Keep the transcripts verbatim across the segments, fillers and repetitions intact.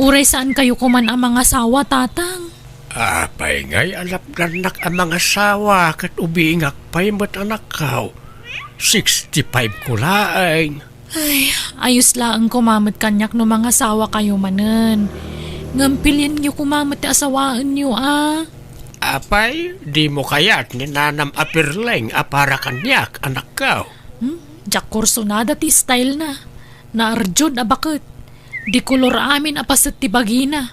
Uray saan kayo koman a mangasawa, Tatang? Apay ngay a lapdannak a mangasawa ket ubingak pay met, anakko? Sixty-five ko laeng. Ay, ayos laeng koma met kaniak no mangasawa kayo manen. Ngem pilienyo koma met ti asawaenyo, a? Apay, dimo kayat ni nanam a Perleng a para kaniak, anakko? Hmm? Diak kursunada ti style na. Naarjud a baket. Di kolor amin a paset ti bagina.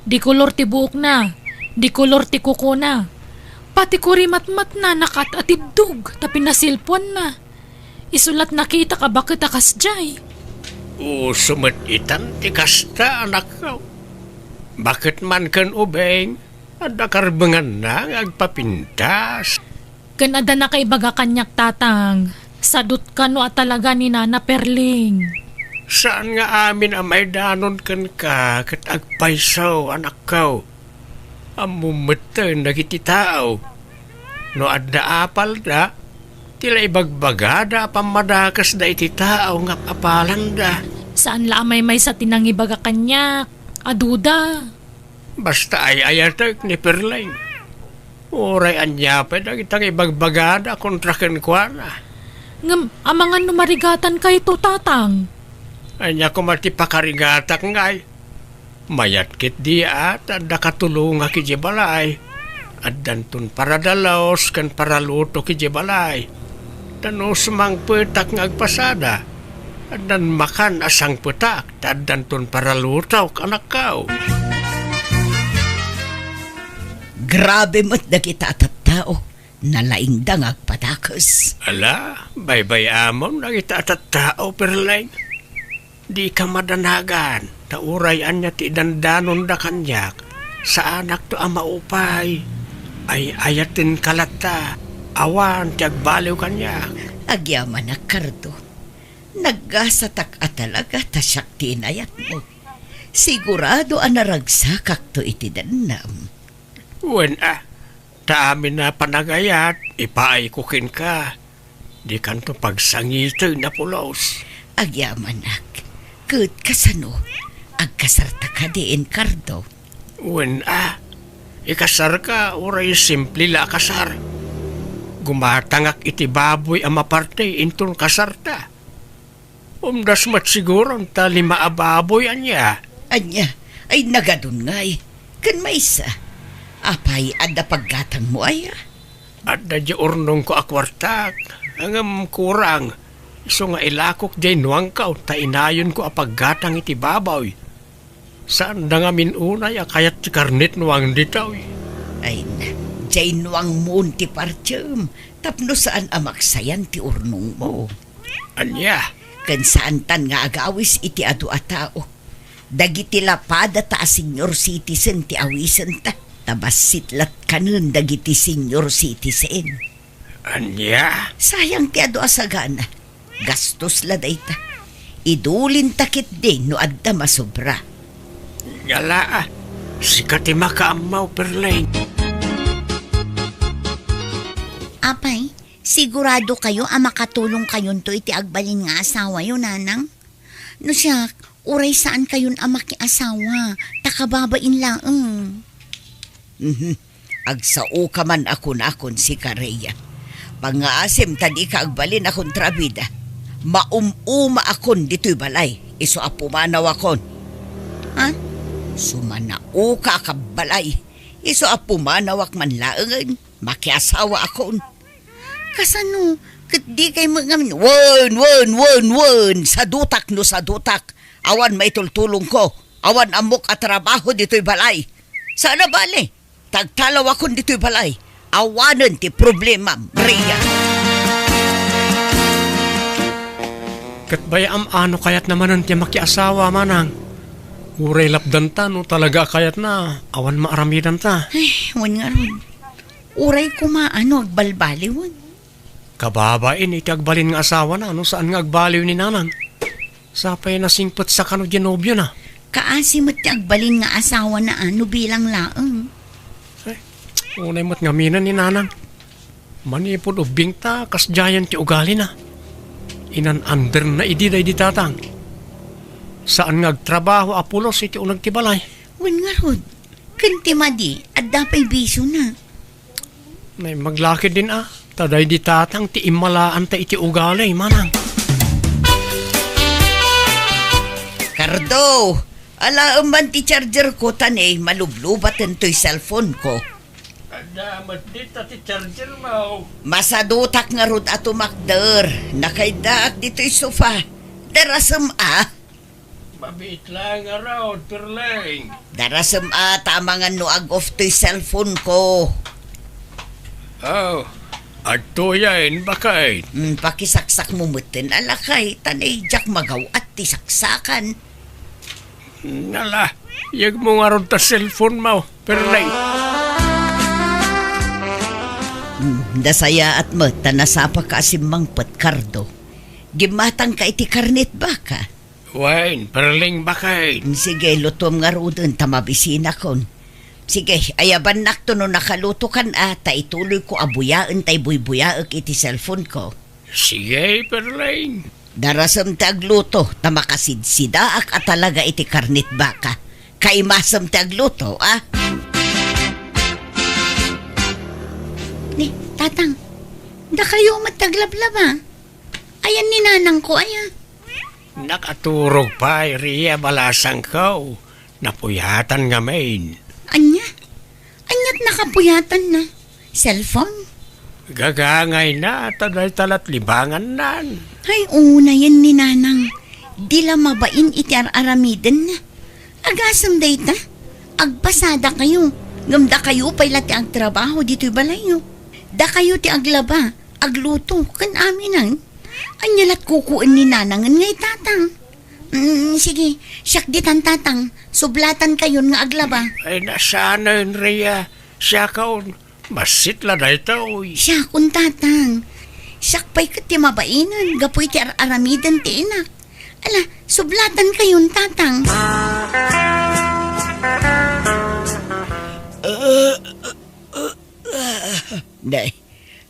Di kolor ti buokna. Di kolor ti kukona. Pati kurimatmatna nakat-atiddog ta pinasilpuanna. Isu la't nakitak a baket a kasdiay. Uso met itan ti kasta, anakko. Baket man ken ubing, adda karbenganna nga agpapintas. Ken adda nakaibaga kaniak, Tatang. Sadut kano a talaga ni Nana Perling. Saan nga amin a maidanon kenka ket agpayso, anakko. Ammom metten dagiti tao. No adda apalda, ti la ibagbagada a pammadakesda iti tao nga apalanda. Saan la a maymaysa ti nangibaga kaniak. Aduda. Basta ay-ayatek ni Perling. Uray ania pay dagita nga ibagbagada kontra kenkuana. Ngem, amangan no marigatanka ito, Tatang? Ania koma ti pakarigatak ngay? Mayat ketdi a ta adda katulongak idiay balay. Addanton paradalos ken paralutok idiay balay. Ta no sumangpetak nga agpasada, addan makan a sangpetak ta addanton paralutok, anakko. Grabe met dagita a tattao, nalaingda nga agpadakes. Ala, baybay-amon dagita a tattao, Perleng. Dika madanagan, ta uray ania ti idandanonda kaniak, saanakto a maupay. Ay-ayatenka latta, awan ti agbaliw kaniak. Agyamanak, Cardo. Naggasatak a talaga ta siak ti inayatmo. Sigurado a naragsakakto iti dennam. Wen a, ta amin a panagayat, ipaayko kenka. Dikanto pagsangiten a pulos. Agyamanak. Ket kasano? Agkasarta kadi, Cardo? Wen a, ikasarka uray simple la a kasar. Gumatangak iti baboy a maparte inton kasarta. Umdas met siguron ta lima a baboy, ania? Ania? Ay, nagadun ngay. Ken maysa. Apay, adda paggatangmo aya? Adda di urnongko a kuartak, ngem kurang. Isu nga ilakok diay nuangko ta inayonko a paggatang iti baboy. Saanda ngamin unay a kayat ti karnet nuang ditoy. Ay na, diay nuangmon ti partiem, tapno saan a maksayan ti urnongmo. Ania? Ken saantan nga agawis iti adu a tao. Dagiti lapadata a senior citizen ti awisenta, ta bassit lat kanen dagiti senior citizen. Ania? Sayang ti adu a sagana. Gastos la dayta. Idulinta ketdi no adda masobra. Ngala a, sika ti makaammo, Perleng. Apay, sigurado kayo a makatulong kayonto iti agbalin nga asawayo, Nanang? No siak, uray saan kayon a makiasawa, ta kababain laeng. Mhm. Agsaoka man a kunakon, sika, Rhea. Pangngaasim ta dika agbalin a kontrabida. Maum-uma akon ditoy balay, isu a pumanawakon. Ha? Sumanaoka a kabbalay, isu a pumanawak man laengen, makiasawa akon. Kasano? Ket di kay met ngamin, wen, wen, wen, wen, sadutak no sadutak. Awan maitultulongko. Awan ammok a trabaho ditoy balay. Saan a bale, ta agtalawakon ditoy balay. Awanen ti problemam, Rhea. Ket bay-am a no kayatna manen ti makiasawa, manang. Uray lapdanta no talaga a kayatna, awan maaramidanta. Ay, wen ngarud. Uray koma a no agbalbaliwen. Kababain iti agbalin nga asawana no saan nga agbaliw ni Nanang. Sapay nasingpetsa kano diay nobiona. Kaasi met ti agbalin nga asawana a no bilang laeng. Ay, unay met ngaminen ni Nanang. Manipud ubbingta, kasdiayen ti ugalina. Inan-anderna idi daydi tatang. Saan nga agtrabaho, Apolos, iti uneg ti balay? Wen ngarud, ken ti madi, adda pay bisiona. Naimbag la ketdin a, ta daydi tatang ti immalaanta iti ugali, manang. Cardo, alaem man ti charger ko ta ne, malublubaten toy cellphone ko. Adda met dita ti charger mo. Masadutak ngarud a tumakder. Nakaiddaak ditoy sofa. Darasem a. Mabiit laeng ngarud, Perleng. Darasem a ta amangan no ag-off toy cellphone ko. Oh, adtoyen, baket. Hmm, pakisaksakmo metten a lakay, ta ne, diak magaw-at ti saksakan. Nala, yegmo ngarud ta cellphone mo, Perleng. Hmm, nasayaat met ta nasapaka a simmangpet, Cardo. Gimmatangka iti karnetbaka. Wen, Perleng, baket. Sige, lutuem ngaruden ta mabisinakon. Sige, ayabannakto no nakalutokan a, ta ituloyko a buyaen tay buybuyaek iti cellphone ko. Sige, Perleng. Darasem ti agluto, ta makasidsidaak a talaga iti karnetbaka. Kaimasem ti agluto, a? Ni, Tatang, dakayo met ti aglablaba. Ayan ni nanangko, aya? Nakaturog pay, Ria, balasangko. Napuyatan ngamin. Ania? Aniat nakapuyatanna? Cellphone? Gagangayna, ta dayta lat libangannan. Ay, unayen ni Nanang. Di la mabain iti ar-aramidenna. Agasem dayta? Agpasadakayo. Ngem dakayo pay la ti agtrabaho ditoy balayyo. Dakayo ti aglaba, agluto, ken aminen. Ania lat kukuyen ni Nanangen nga itatang? Mm, sige, siak ditan, Tatang. Sublatankayon nga aglaba. Ay, nasanen, Ria. Siakon, massit la daytoy. Siakon, Tatang. Siak pay ket ti mabainen gapu iti ar-aramiden ti inak. Ala, sublatankayon, Tatang. Nay,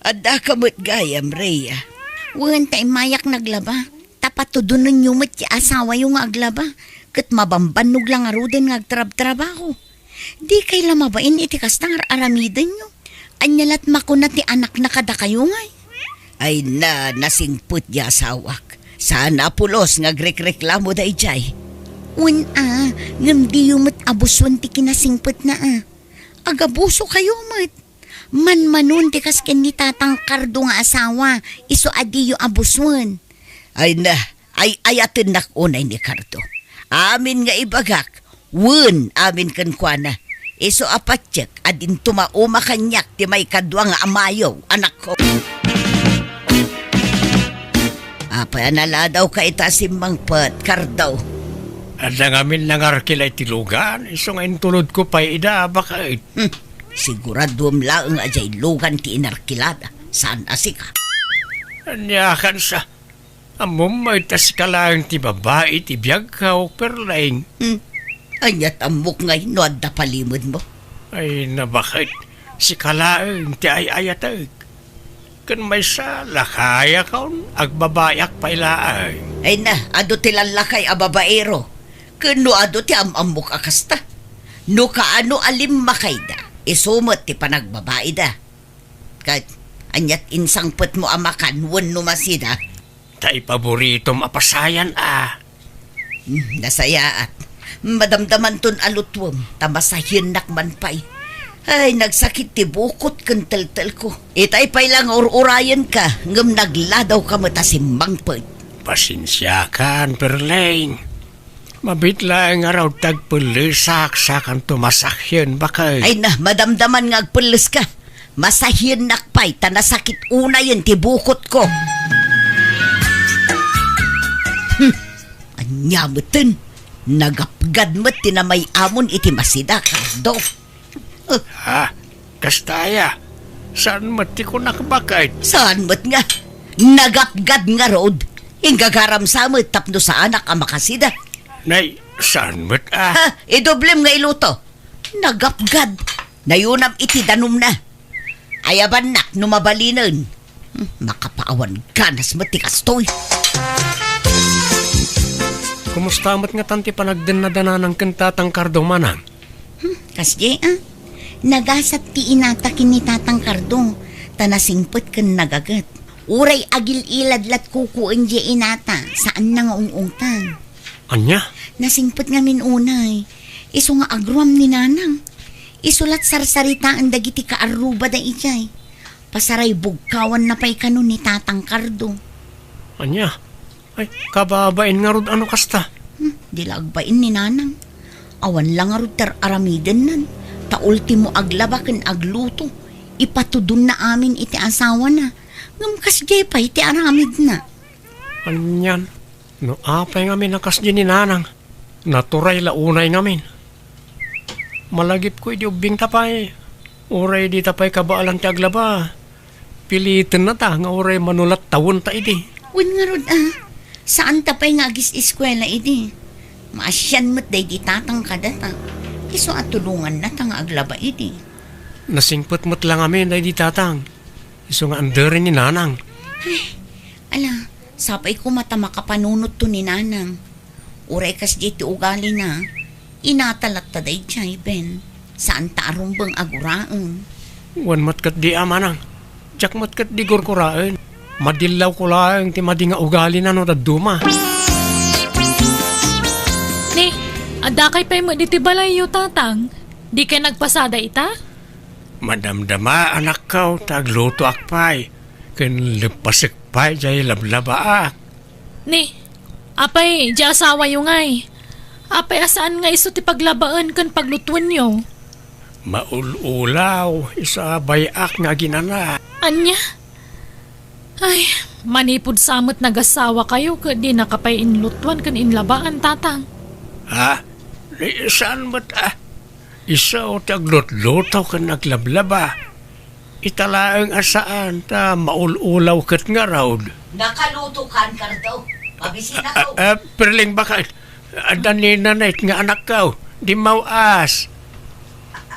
addaka met gayam, Ria. Wen, ta immayak naglaba. Ta patudonenyo met ti asawayo nga aglaba, ket mabambannog la ngaruden nga agtrabtrabaho. Dikay la mabain iti kasta nga ar-aramidenyo. Ania lat makuna ti anakna kadakayo ngay? Ay na, nasingpet ti asawak. Saan a pulos nga agrekreklamo daydiay. Wen a, ngem diyo met abusuen ti kinasingpetna a. Agabusokayo met. Manmanon ti kas ken ni Tatang Cardo nga asawa, isu a diyo abusuen. Ay na, ay-ayatennak unay ni Cardo. Amin nga ibagak, wen amin kenkuana. Isu a patiek a dinto mauma kaniak ti maikadua nga amayo, anakko. Apay a naladawka ita a simmangpet, Cardo? Adda ngamin nangarkila iti lugan, isu nga intulodko pay ida, baket. Hmm. Siguraduem laeng a diay lugan ti inarkilada, saan a sika. Ania kansa? Ammom met a sika laeng ti babai ti biagko, Perleng. Hmm. Aniat ammok ngay no adda palimedmo? Ay, na baket. Sika laeng ti ay-ayatek. Ken maysa, lakayakon, agbabaiak pay laeng. Ay na, adu ti lallakay a babaero. Ken no adu ti am-ammok a kasta. No kaano a limmakayda, isu met ti panagbabaida. Ket aniat insangpetmo a makan wenno masida? Ta ipaboritom a pasayan a. Hmm, nasayaat. Madamdamanton a lutuem, ta masahiennak man pay. Ay, nagsakit ti bukot ken teltelko. Itay pay la nga ur-urayenka, ngem nagladawka met a simmangpet. Pasensiakan, Perleng. Mabiit laeng ngarud ti agpellesak, sakanto masahien, baket. Ay na, madamdaman nga agpelleska. Masahiennak pay ta nasakit unayen ti bukotko. Hmm, ania meten? Nagapgad met ti namay-amon iti masida, Cardo. Eh. Ha? Kasta aya? Saan met ti kunak, baket? Saan met nga? Nagapgad ngarud. Inggagaram sa met tapno saanak a makasida. Nay, saan met a? Ha? Idoblem nga iluto. Nagapgad. Nayunam iti danumna. Ayabannak no mabalinen. Hmm, makapaawan ganas met ti kastoy. Kumusta met ngatan ti panagdennada ni Nanang ken Tatang Cardo, manang? Hmm, kasdiay, a. Nagasat ti inata ken ni Tatang Cardo, ta nasingpet ken nagaget. Uray agil-ilad lat kukuendiay inata, saanna nga ung-ungtan. Ania? Nasingpet ngamin unay. Isu nga agruam ni Nanang. Isu lat sarsaritaen dagiti kaarrubada idiay. Pasaray bugkawanna pay kano ni Tatang Cardo. Ania? Ay, kababain ngarud a no kasta. Hmm, di la agbain ni Nanang. Awan la ngarud ti ar-aramidennan. Ta ultimo aglaba ken agluto. Ipatudonna amin iti asawana. Ngem kasdiay pay ti aramidna. Anian, no apay ngamin a kasdi ni Nanang, naturay la unay ngamin. Malagipko idi ubbingta pay, uray dita pay kabaelan ti aglaba, pilitennata nga uray mano lat tawenta idi. Wen ngarud, a, saanta pay nga agis-eskuela idi. Maasian met daydi Tatang kadata. Isu a tulongannata nga aglaba idi. Nasingpet met la ngamin daydi Tatang. Isu nga anderen ni Nanang. Ay, ala, sapay koma ta makapanunotto ni Nanang. Uray kasdiay ti ugalina, inata latta daydiay, Ben. Saanta a rumbeng a guraen. Wen met ketdi a, manang. Diak met ketdi gurguraen. Madillawko laeng ti madi nga ugalina no dadduma. Ni, addakay pay met ditoy balayyo, Tatang. Dikay nagpasada ita? Madamdama, anakko, ta aglutoak pay, ken leppasek pay jay lablabaak. Ni, apay, di asawayo ngay? Apay a saan nga isu ti paglabaen ken paglutuenyo? Maul-ulaw, isu a bay-ak nga aginana. Ania? Ay, manipud sa met nagasawakayo ket dinaka pay inlutuan ken inlabaan, Tatang. Ha? Ni, saan met, a? Isu ti aglutluto ken aglablaba. Ita laeng a saan ta maul-ulaw ket ngarud. Nakalutokan, Cardo. Mabisinako. A, a, Perling, baket. Adda ni Nanay nga anakko. Dimmaw-as.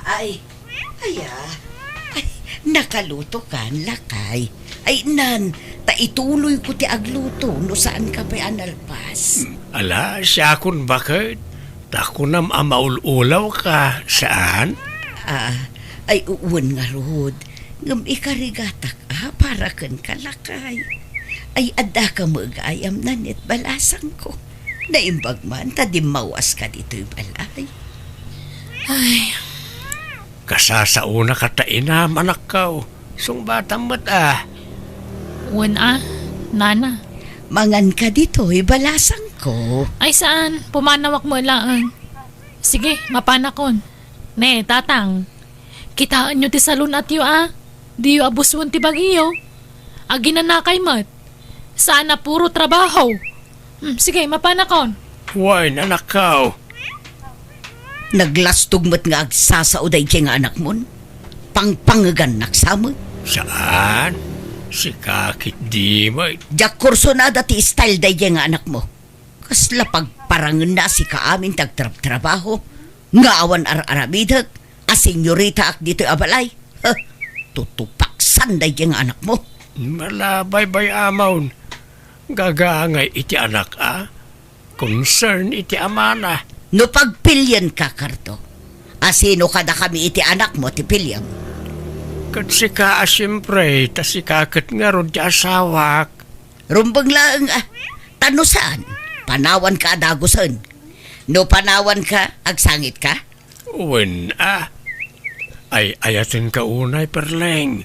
Ay, aya. Ay, nakalutokan, lakay. Ay, nan, ta ituloyko ti agluto no saanka pay a nalpas. Ala, siakon baket. Ta kunam a maul-ulawka, saan? A, ay, wen ngarud. Ngem ikarigatak a para kenka, lakay. Ay, addaka met gayam, nan, ket balasangko. Naimbag man ta dimmaw-aska ditoy balay. Ay. Kasasaonaka ta inam, anakko. Sungbatam met a. Wen a, nana. Manganka ditoy balasangko. Ay saan, pumanawak met laeng. Sige, mapanakon. Ne, Tatang. Kitaenyo ti salun-atyo a. Diyo abusen ti bagiyo. Aginanakay met. Saan a puro trabaho. Hmm, sige, mapanakon. Wen, anakko. Naglastog met nga agsasao daydiay nga anakmon. Pangpangegannak sa met. Saan? Sika ketdi met. Diak kursunada ti style daydiay nga anakmo. Kasla pagparangenna a sika amin ti agtrabtrabaho nga awan ar-aramidek a senyoritaak ditoy a balay. Huh, tutupaksan daydiay nga anakmo. Ala, baybay-amon. Gagangay iti anak a. Concern iti amana. No pagpilienka, Cardo, a sino kadakami iti anakmo ti piliem? Ket sika a siempre, ta sika ket ngarud ti asawak. Rumbeng laeng a, ta no saan, panawanka a dagusen. No panawanka, agsangitka? Wen a. Ay-ayatenka unay, Perleng.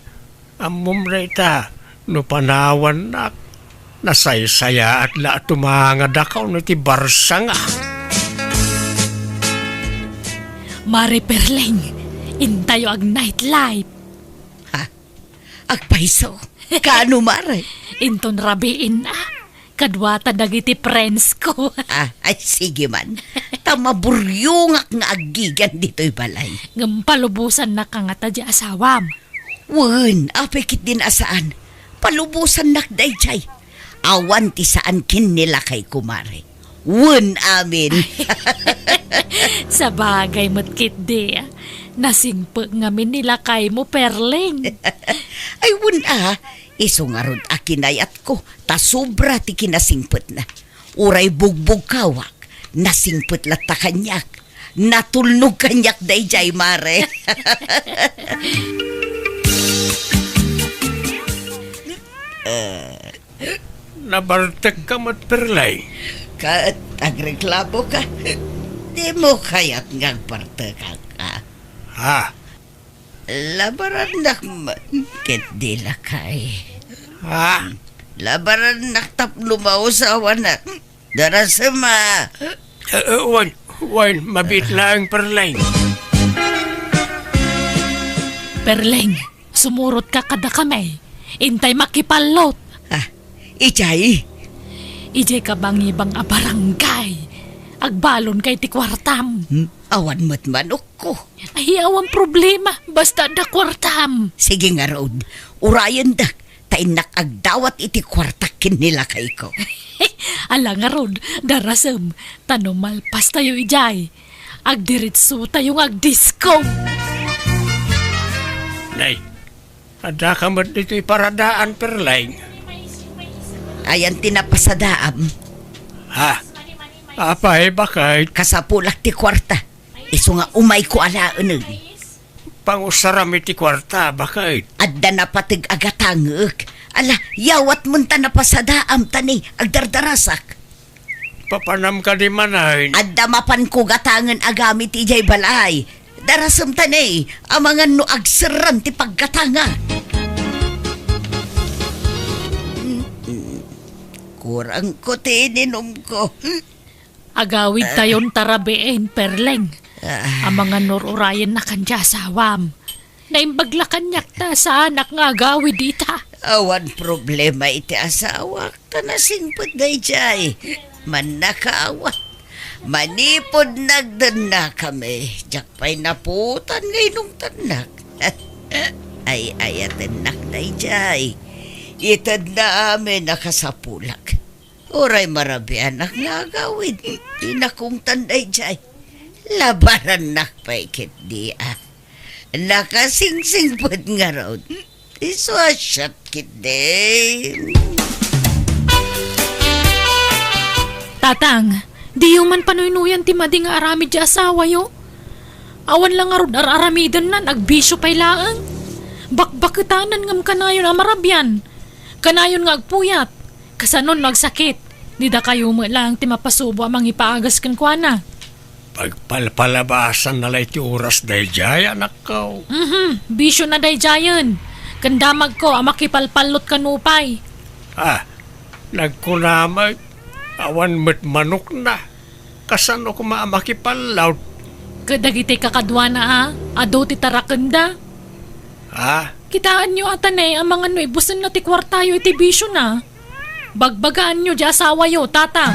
Ammom dayta, no panawannak, nasaysayaat la a tumangadakaw no ti barsanga. Mare Perleng, intayo ag-nightlife. Ha? Agpayso? Kaano, mare? Inton rabiin a. Kaduata dagiti friends ko. Ah, ay, sige man. Ta maburyongak nga aggigian ditoy balay. Ngem palubosannaka ngata diay asawam. Wen, apay ketdin a saan. Palubosannak daydiay. Awan ti saan ken ni lakayko, mare. Wen amin. Sabagay met ketdi. Nasingpet ngamin ni lakaymo, Perleng. Ay, wen a. Isu ngarud a kinayatko. Ta sobra ti kinasingpetna. Uray bugbugkawak, Nasingpet latta kaniak. Natulnog kaniak daydiay, mare. Eh, Nabartekka met, Perleng. Ket agreklamoka. Dimo kayat nga agbartekak, a? Ha? Labarannak man ket di lakay. Ha? Labarannak tapno mausawanak. Darasem a. Eh, eh, wen, wen, mabiit laeng, Perleng. Perleng, sumurotka kadakami. Intay makipallot. Ah, idiay? Idiay kabangibang a barangay. Agbalonka iti kuartam. Hmm? Awan met manokko. Ay, awan problema. Basta adda kuartam. Sige ngarud, urayendak, ta innak agdawat iti kuartak ken ni lakayko. Ala ngarud, darasem, ta no malpastayo idiay, agdiretsotayo nga agdisko. Nay, addaka met ditoy paradaan, Perleng. Ayan ti napasadaam. Ha? Apay, bakit? Kasapulak ti kuarta. Isu nga umayko alaeneg. Pangusaram iti kuarta, bakit? Adda napateg a gatangek. Ala, yawatmon ta napasadaam ta ni agdardarasak. Papanam kadi manen? Adda mapanko gatangen a gamit idiay balay. Darasem ta ni, amangan no agserran ti paggatanga. Kurangko ti ininumko. Agawidtayon ta rabiin, Perleng. Ah. Amangan no ur-urayennakan ti asawam. Naimbag la kaniak ta saanak nga agawid ita. Awan problema iti asawak, ta nasingpet daydiay. Mannakaawat. Manipud nagdennakami, diak pay naputan nga inungtannak. Ay-ayatennak daydiay. Itedna amin a kasapulak. Uray marabianak nga agawid, dinak ungtan daydiay. Labarannak pay ketdi a. Nakasingsingpet ngarud. Isu a siak ketdi. Tatang, diyo man panuynuyan ti madi nga aramid ti asawayo. Awan la ngarud ar-aramidennan, agbisio pay laeng. Bakbaketanan ngem kanayon a marabian. Kanayon nga agpuyat. Kasano no agsakit? Ni dakayo met laeng ti mapasubo a mangipaagas kenkuana. Pagpalpalabasanna la iti oras daydiay, anakko. Mhm, bisiona daydiayen. Ken damagko a makipalpallot kano pay. Ah, nagkuna met, awan met manokna. Kasano koma a makipallot? Ket dagiti kakaduana a, adu ti tarakenda. Ha? Kitaenyo a ta ni, amangan no ibusenna ti kuartayo iti bisiona. Bagbagaanyo ti asawayo, Tatang.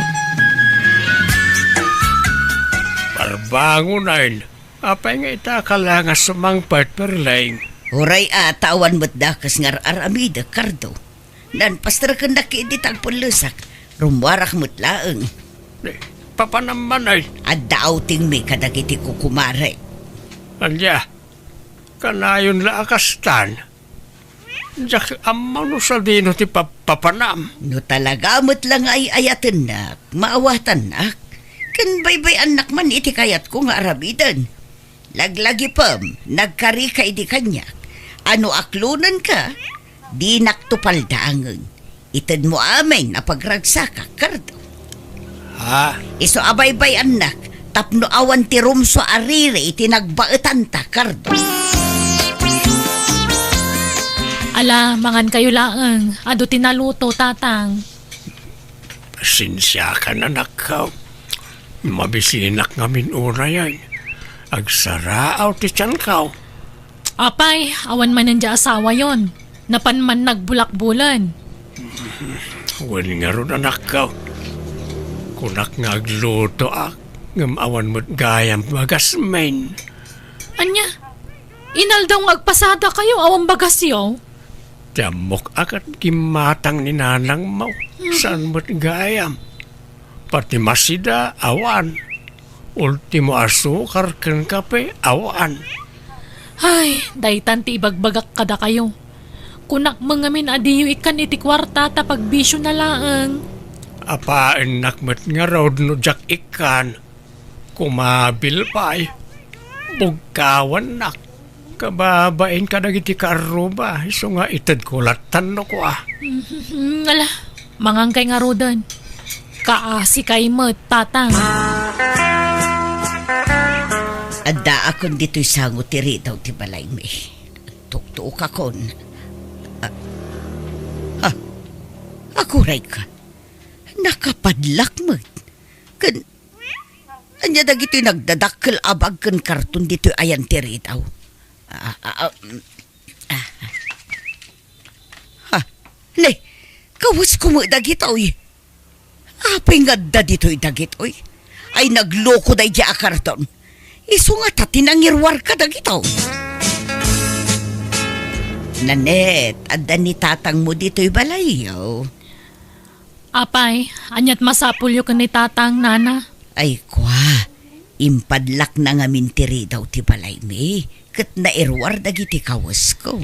Barbangonen, apay nga ita ka la nga sumangpet, Perleng? Uray a, ta awan met dakes nga ar-aramidek, Kardo. Nanpasterkennak idi tagpellesak, rummuarak met laeng. Eh, papanam manen? Adda outingmi kadagiti kukumare. Ania? Kanayon la a kastan? Diak ammo no sadino ti pap-, papanam. No talaga met la nga ay-ayatennak, maawatannak. Ken baybay-annak man iti kayatko nga aramiden. Laglagipem, nagkarika idi kaniak. A no aklonenka, dinakto paldaangen. Itedmo amin a pagragsakak, Kardo. Ha? Isu a baybay-annak tapno awan ti rumsua a riri iti nagbaetanta, Kardo. Ala, mangankayo laeng. Adu ti naluto, Tatang. Pasensiakan, anakko. Mabisinak ngamin unayen. Agsaraaw ti tianko. Apay, awan manen diay asawayon. Napan man nagbulakbulan. Wen ngarud, anakko. Kunak nga aglutoak, ngem awan met gayam bagasmin. Ania? Inaldaw nga agpasadakayo, awan bagasyo? Ti ammok a ket gimmatang ni nanangmo, mhm, saan met gayam. Pati masida, awan. Ultimo asukar ken kape, awan. Ay, daytan ti ibagbagak kadakayo. Kunak met ngamin a diyo ikkan iti kuarta ta pagbisiona laeng. Apaennak met ngarud no diak ikkan. Kumabil pay. Bugkawannak. Kababain kadagiti kaarruba, isu nga itedko lattan no kua. Mm, ala, mangankay ngaruden. Kaasikay met, Tatang. Addaakon ditoy sango ti ridaw ti balaymi. Tuktuokakon. Ah, ah, agurayka. Nakapadlak met. Ken, ania dagitoy nagdadakkel a bag ken karton ditoy ayan ti ridaw? Ah, ah, ah, mm, ah. Ha? Ne, kawesko met dagitoy. Apay nga adda ditoy dagitoy? Ay, nagloko daydiay a karton. Isu ngata ti nangiruar kadagitoy. Nanette, adda ni tatangmo ditoy balayyo? Apay, ania't masapulyo ken ni Tatang, Nana? Ay, kua, impadlakna ngamin ti ridaw ti balaymi, ket nairuar dagiti kawesko.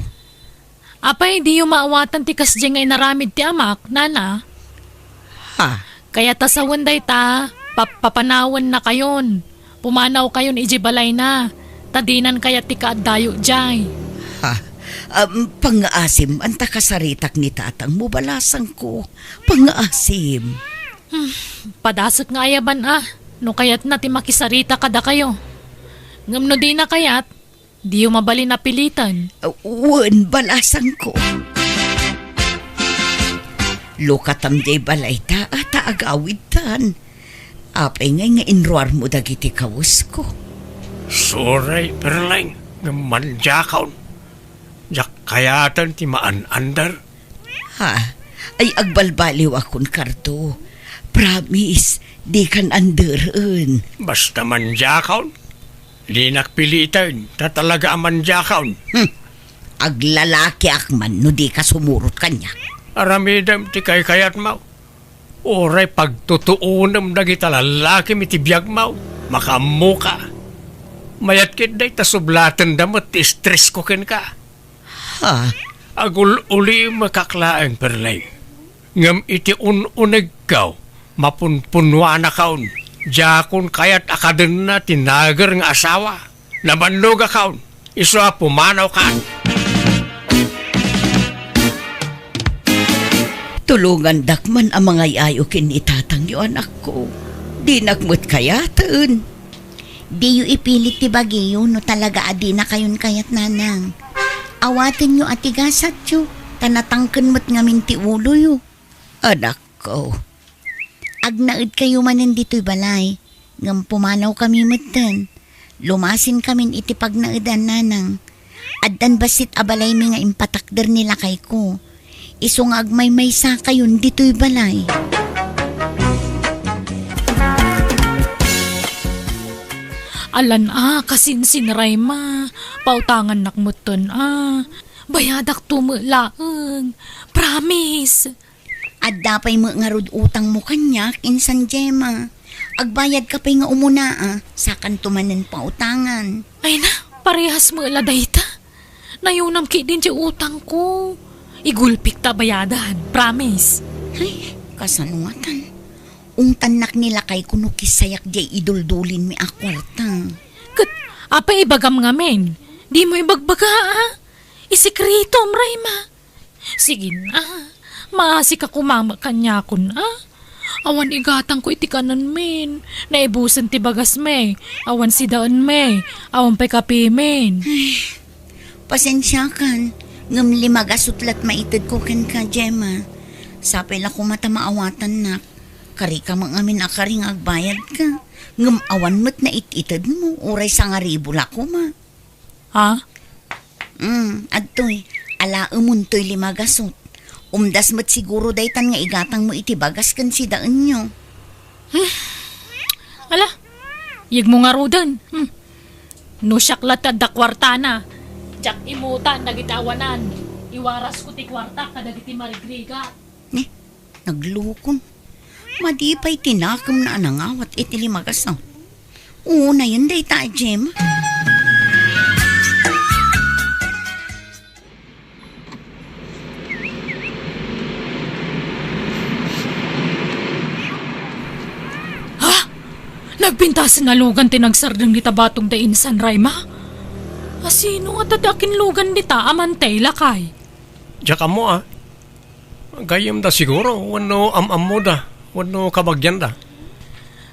Apay, diyo maawatan ti kasdiay nga inaramid ti amak, Nana? Ha? Kayat a sawen dayta, pap-, papanawennakayon. Pumanawkayon idiay balayna, ta dinan kayat ti kaaddayo idiay. Ha? Am, pangngaasim, anta kasaritak ni tatangmo, balasangko. Pangngaasim. Hmm, padasek nga ayaban a, no kayatna ti makisarita kadakayo. Ngem no dina kayat, diyo mabalin a piliten. Wen, balasangko. Lukatam diay balayta, ta agawidtan. Apay ngay nga inruarmo dagiti kawesko? Sorry, Perleng, ngem mandiakaon. Diak kayaten ti maan-ander. Ha? Ay, agbalbaliwakon, Cardo. Promise, dikan anderen. Basta mandiakaon. Dinak piliten, ta talaga a mandiakaon. Hmm. Aglalakiak man no dika sumurot kaniak. Aramidem ti kaykayatmo. Uray pagtutuonem dagita lallakim iti biagmo, makaammoka. Mayat ket dayta sublatenda met ti estresko kenka. Ha? Agul-ulimekak laeng, Perleng. Ngem iti un-unegko, mapunpunnuanakon. Diakon kayat a kadenna ti nager nga asawa. Nabannogakon, isu a pumanawkan. Tulongandak man a mangay-ayo ken ni tatangyo, anakko. Dinak met kayaten. Diyo ipilit ti bagiyo no talaga a dinakayon kayat, Nanang. Awatenyo a ti gasatyo, ta natangken met ngamin ti uloyo. Anakko, agnaedkayo manen ditoy balay, ngem pumanawkami metten. Lumasinkamin iti pagnaedan, Nanang. Addan bassit a balaymi nga impatakder ni lakayko. Isu nga agmaymaysakayon ditoy balay. Alan a, kasinsin, Rayma. Pautangannak metten a. Bayadakto met laeng. Promise. Adda pay met ngarud utangmo kaniak, insan Gemma. Agbayadka pay nga umuna a, sakanto manen pautangan. Ay na, parehas met la dayta. Nayonam ketdin ti utangko. Igulpik ta bayadan, promise. Ay, kasano ngatan? Ungtannak ni lakayko no kisayak diay iduldulinmi a kuarta. Ket, apay ibagam ngamin? Dimo ibagbaga, a? Isikretom, Rayma. Sige na, maasika koma met kaniakon, a? Awan igatangko iti kanenmin. Naibusen ti bagasmi. Awan sidaenmi. Awan pay kapimin. Ay, pasensiakan. Ngem lima gasut la't maitedko kenka, Gemma. Sapay la koma ta maawatannak. Karika met ngamin a kari nga agbayadka. Ngem awan met nait-itedmo. Uray sangaribu la koma. Ha? Mm, adtoy. Alaemontoy lima gasut. Umdas met siguro daytan nga igatangmo iti bagas ken sidaenyo. Hmm. Ala, yegmo ngaruden. Hmm. No siak la ti adda kuartana, diak imutan dagiti awanan. Iwarasko ti kuarta kadagiti marigrigat. Ni, naglukon. Madi pay ti nakemna a nangawat iti lima gasut. Unayen dayta, Gemma. Nagpintasen a lugan ti nagsardeng dita batong da insan, Rayma. Asino ngata ti akinlugan dita a mantay, lakay? Diak ammo, a. Gayyemda siguro, wenno am-ammoda, wenno kabagianda.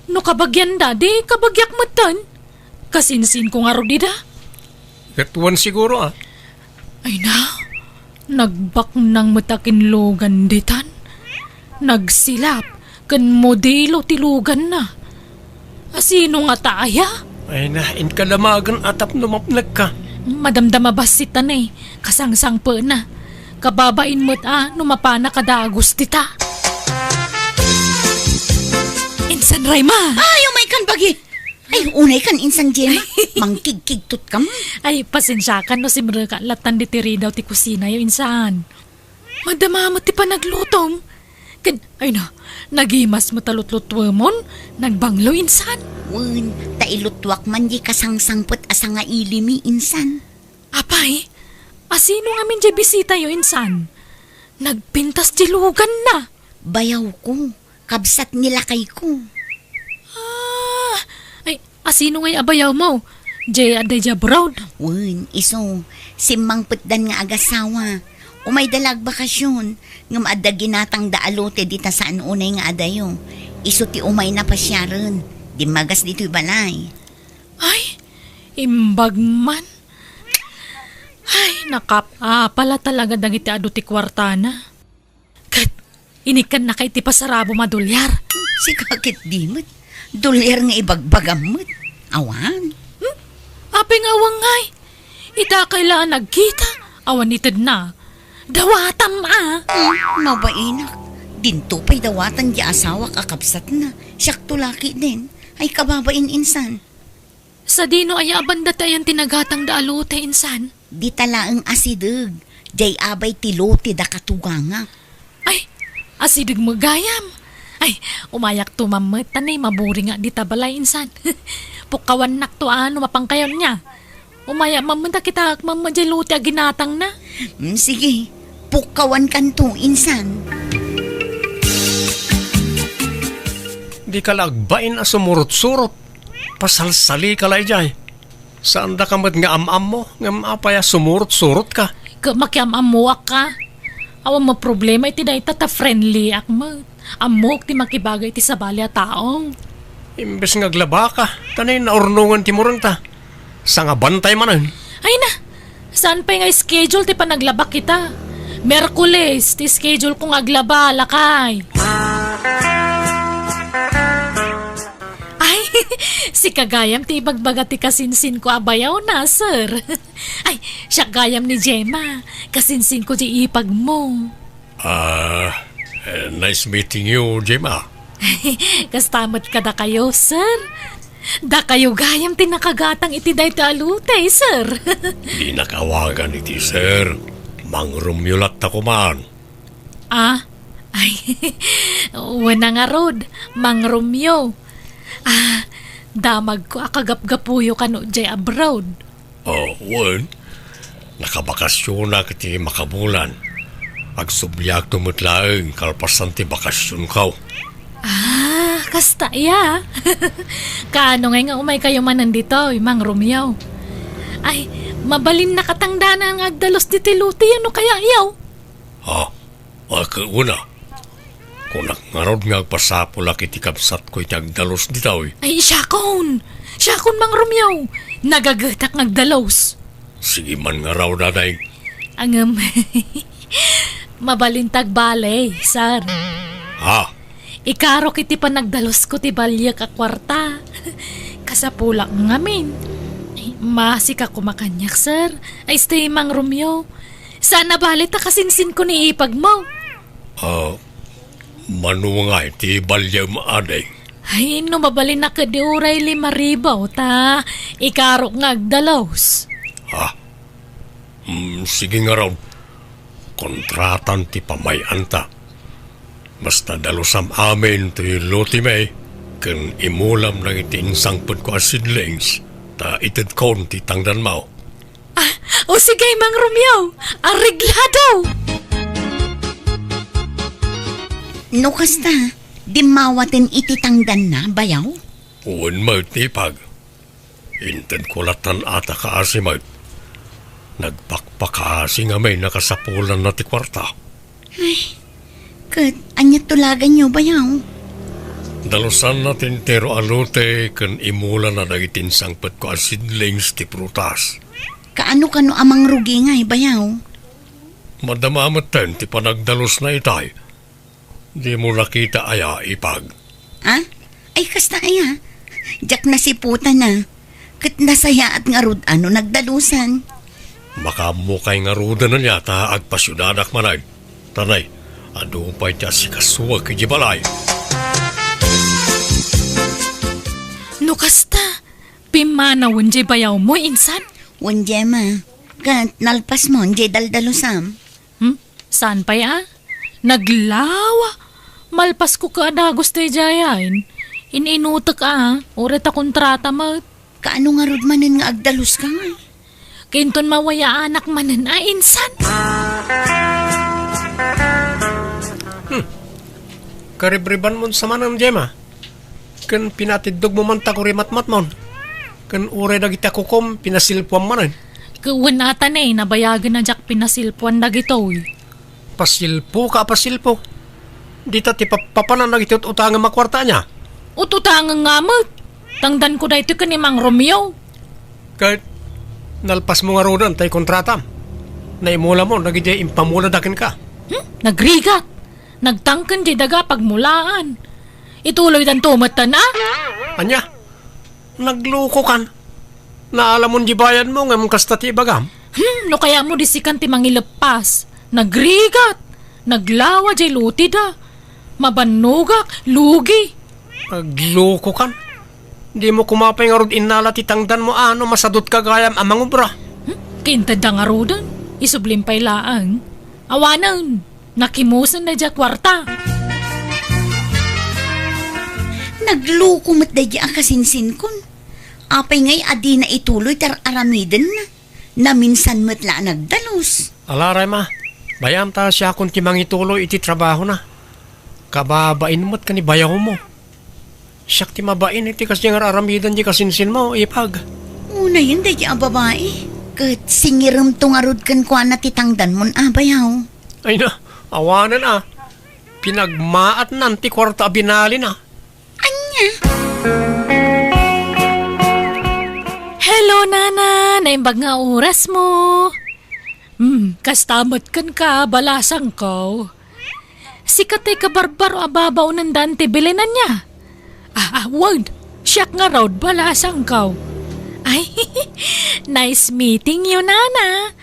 No kabagianda, di kabagiak metten. Kasinsinko ngarud ida. Ket wen siguro, a. Ay na, nagbaknang met a kinlugan ditan. Nagsilap ken modelo ti luganna. Asino ngata aya? Ay na, inka damagen a tapno mapnekka. Madamdama bassit ta ne, kasangsangpetna. Kababain met a no mapana ka dagus dita. Insan, Rayma! Ay, umay kan bagi! Ay, unay kan insan, Gemma. Mangkigkigtot ka man. Ay, pasensiakan no simreka lattan diti ridaw ti kusinayo, insan. Madama met ti panaglutom. Ken, ay na, nagimas met a lutlutuemon, nagbanglo, insan. Wen, ta iluttuak man di kasangsangpet a sangailimi, insan. Apay, asino ngamin di bisitayo, insan? Nagpintas di luganna. Bayawko, kabsat ni lakayko. Ah, ay, asino ngay a bayawmo? Jay a day abroad? Wen, isu, simmangpetdan nga agasawa. Umayda la agbakasyon, ngem adda ginatangda a lote dita saan unay nga adayo. Isu ti umayna pasiaren. Dimmagas ditoy balay. Ay, imbag man. Ay, nakap-apala talaga dagiti adu ti kuartana. Ket inikkannaka iti pasarabom a dolyar. Sika ket di met. Dolyar nga ibagbagam met. Awan. Hmm? Apay nga awan ngay? Ita kay la a nagkita, awan itedna. Dawatam a. Hmm, mabainak. Dinto pay dawatan di asawak a kabsatna. Siakto lakay den. Ay kababain insan. Sadino aya a banda ti ayan ti nagatangda a lote, insan? Dita laeng asideg, jay abay ti lote da katugangak. Ay, asideg met gayam. Ay, umayak to mammet, ta ne, maburing nga dita balay, insan. Pukkawannakto a no mapankayon niya. Umaya mammet a kita mammet jay lote a ginatangna. Mm, sige, pukkawankanto, insan. Di ka la agbain a sumurot-surot. Pasalsali ka la idiay. Saanda ka met nga am-ammo, ngem apay a sumurot-surot ka? Ket makiam-ammoak ka. Awan met problema iti dayta ta friendly ak met. Ammok ti makibagay iti sabali a tao. Imbes nga aglaba ka, ta ne naurnongen ti murenta. Sangabantay manen. Ay na, saan pay nga schedule ti panaglabak kita? Miyerkules ti schedule ko nga aglaba, lakay. Ay, sika gayam ti ibagbaga ti kasinsinko a bayawna, sir. Ay, siak gayam ni Gemma. Kasinsinko ti ipagmo. Ah, eh, nice meeting you, Gemma. Kasta met kadakayo, sir. Dakayo gayam ti nakagatang iti daytoy a lote, sir. Dinak awagan iti sir. Mang Romeo latta koman. Ah, ay, wen a ngarud, Mang Romeo. Ah, damagko a kagapgapuyo kano jay abroad. Oh, wen. Nakabakasyonak iti makabulan. Agsubliakto met laeng kalpasan ti bakasyonko. Ah, kasta aya. Kaano ngay nga umaykayo manen ditoy, Mang Romeo? Ay, mabalin nakatangdanan nga agdalus ditoy lote, no kaya, yaw? Ha? Ket una, kunak ngarud nga agpasapulak iti kabsatko iti agdalus ditoy. Ay, siakon! Siakon, Mang Romeo! Nagagetak nga agdalus. Sige man ngarud, Ading. Ngem, mabalin ta agbale, sir. Ha? Ikarok iti panagdalusko ti baliek a kuarta. Kasapulak ngamin. Ay, masika koma kaniak, sir. Ay, stay, Mang Romeo. Saan a bale ta kasinsinko ni ipagmo. Ah, mano ngay ti baliam, Ading? Ay, no mabalin a ket di uray lima ribu ta ikarok nga agdalus. Ha? Hmm, sige ngarud. Kontratan ti pamay-anta. Basta dalusam amin ti lotemi, ken imulam dagiti insangpetko a seedlings, ta itedkon ti tangdanmo. Ah, o sige, Mang Romeo, areglado! No kasta, dimmawaten iti tangdanna, bayaw? Wen met, ipag. Intedko lattan a ta kaasi met. Nagpakpakaasi ngamin a kasapulanna ti kuarta. Ay, ket ania tulaganyo, bayaw? Dalusanna ti entero a lote ken imulana dagiti insangpetko a seedlings ti prutas. Kaano-kano a mangrugi ngay, bayaw? Madama metten ti panagdalusna itay. Dimo nakita aya, ipag? Ah? Ay, kasta aya. Diak nasiputana. Ket nasayaat ngarud a no nagdalusan. Makaammokay ngaruden aya ta agpasiudadak manen. Tanay, adu pay ti asikasuak idiay balay. No kasta, pimmanawen diay bayawmo, insan? Wen, Gemma. Ket nalpasmon diay daldalusam. Hmm? Saan pay a? Naglawa! Malpasko ket a dagus daydiayen. In-inutek a, uray ta kontrata met. Kaano ngarud manen nga agdaluska ngay? Kinton mawayaanak manen a insan. Hmm. Karibribanmon sa manen, Gemma. Ken pinatiddogmo man ta kurimatmatmon. Ken uray dagiti a kukom, pinasilpuam manen. Ket wen a ta ne, nabayagen a diak pinasilpuan dagitoy. Pasilpo ka a pasilpo. Dita ti pappapanan dagiti ut-utangem a kuarta ania? Ut-utangem nga met. Tangdanko daytoy ken ni Mang Romeo. Ket nalpasmo ngaruden tay kontratam. Naimulamon dagiti impamulada kenka. Hmm? Nagrigat. Nagtangken diay daga pagmulaan. Ituloydanto metten a? Ania? Naglukokan. Naalamon diay bayadmo ngem kasta ti ibagam? Hmm, no kayatmo di sikan ti mangileppas. Nagrigat. Naglawa diay loteda. Mabannogak, lugi. Naglukokan. Dimo koma pay ngarud innala ti tangdanmo a no masadutka gayam a mangubra. Hmm? Kintedda ngaruden. Isublim pay laeng. Awanen. Nakimusen daydiay a kuarta. Nagluko met daydiay a kasinsinkon. Apay ngay a dina ituloy ti ar-aramidenna? Naminsan met la a nagdalus. Ala, Rema, bayam ta siakon ti mangituloy iti trabahona. Kababain met ken ni bayawmo. Siak ti mabain iti kasdiay nga ar-aramiden ti kasinsinmo, ipag. Unayen daydiay a babai. Ket singiremto ngarud kenkuana ti tangdanmon a bayaw. Ay na, awanen a. Pinagmaatnan ti kuarta a binalina. Ania? Hello, Nana. Naimbag nga orasmo. Hmm, kasta met kenka, balasangko. Sika ti kabarbaro a babaonen da Auntie Belen ania? Ah, ah, wen, siak ngarud, balasangko. Ay, nice meeting you, Nana.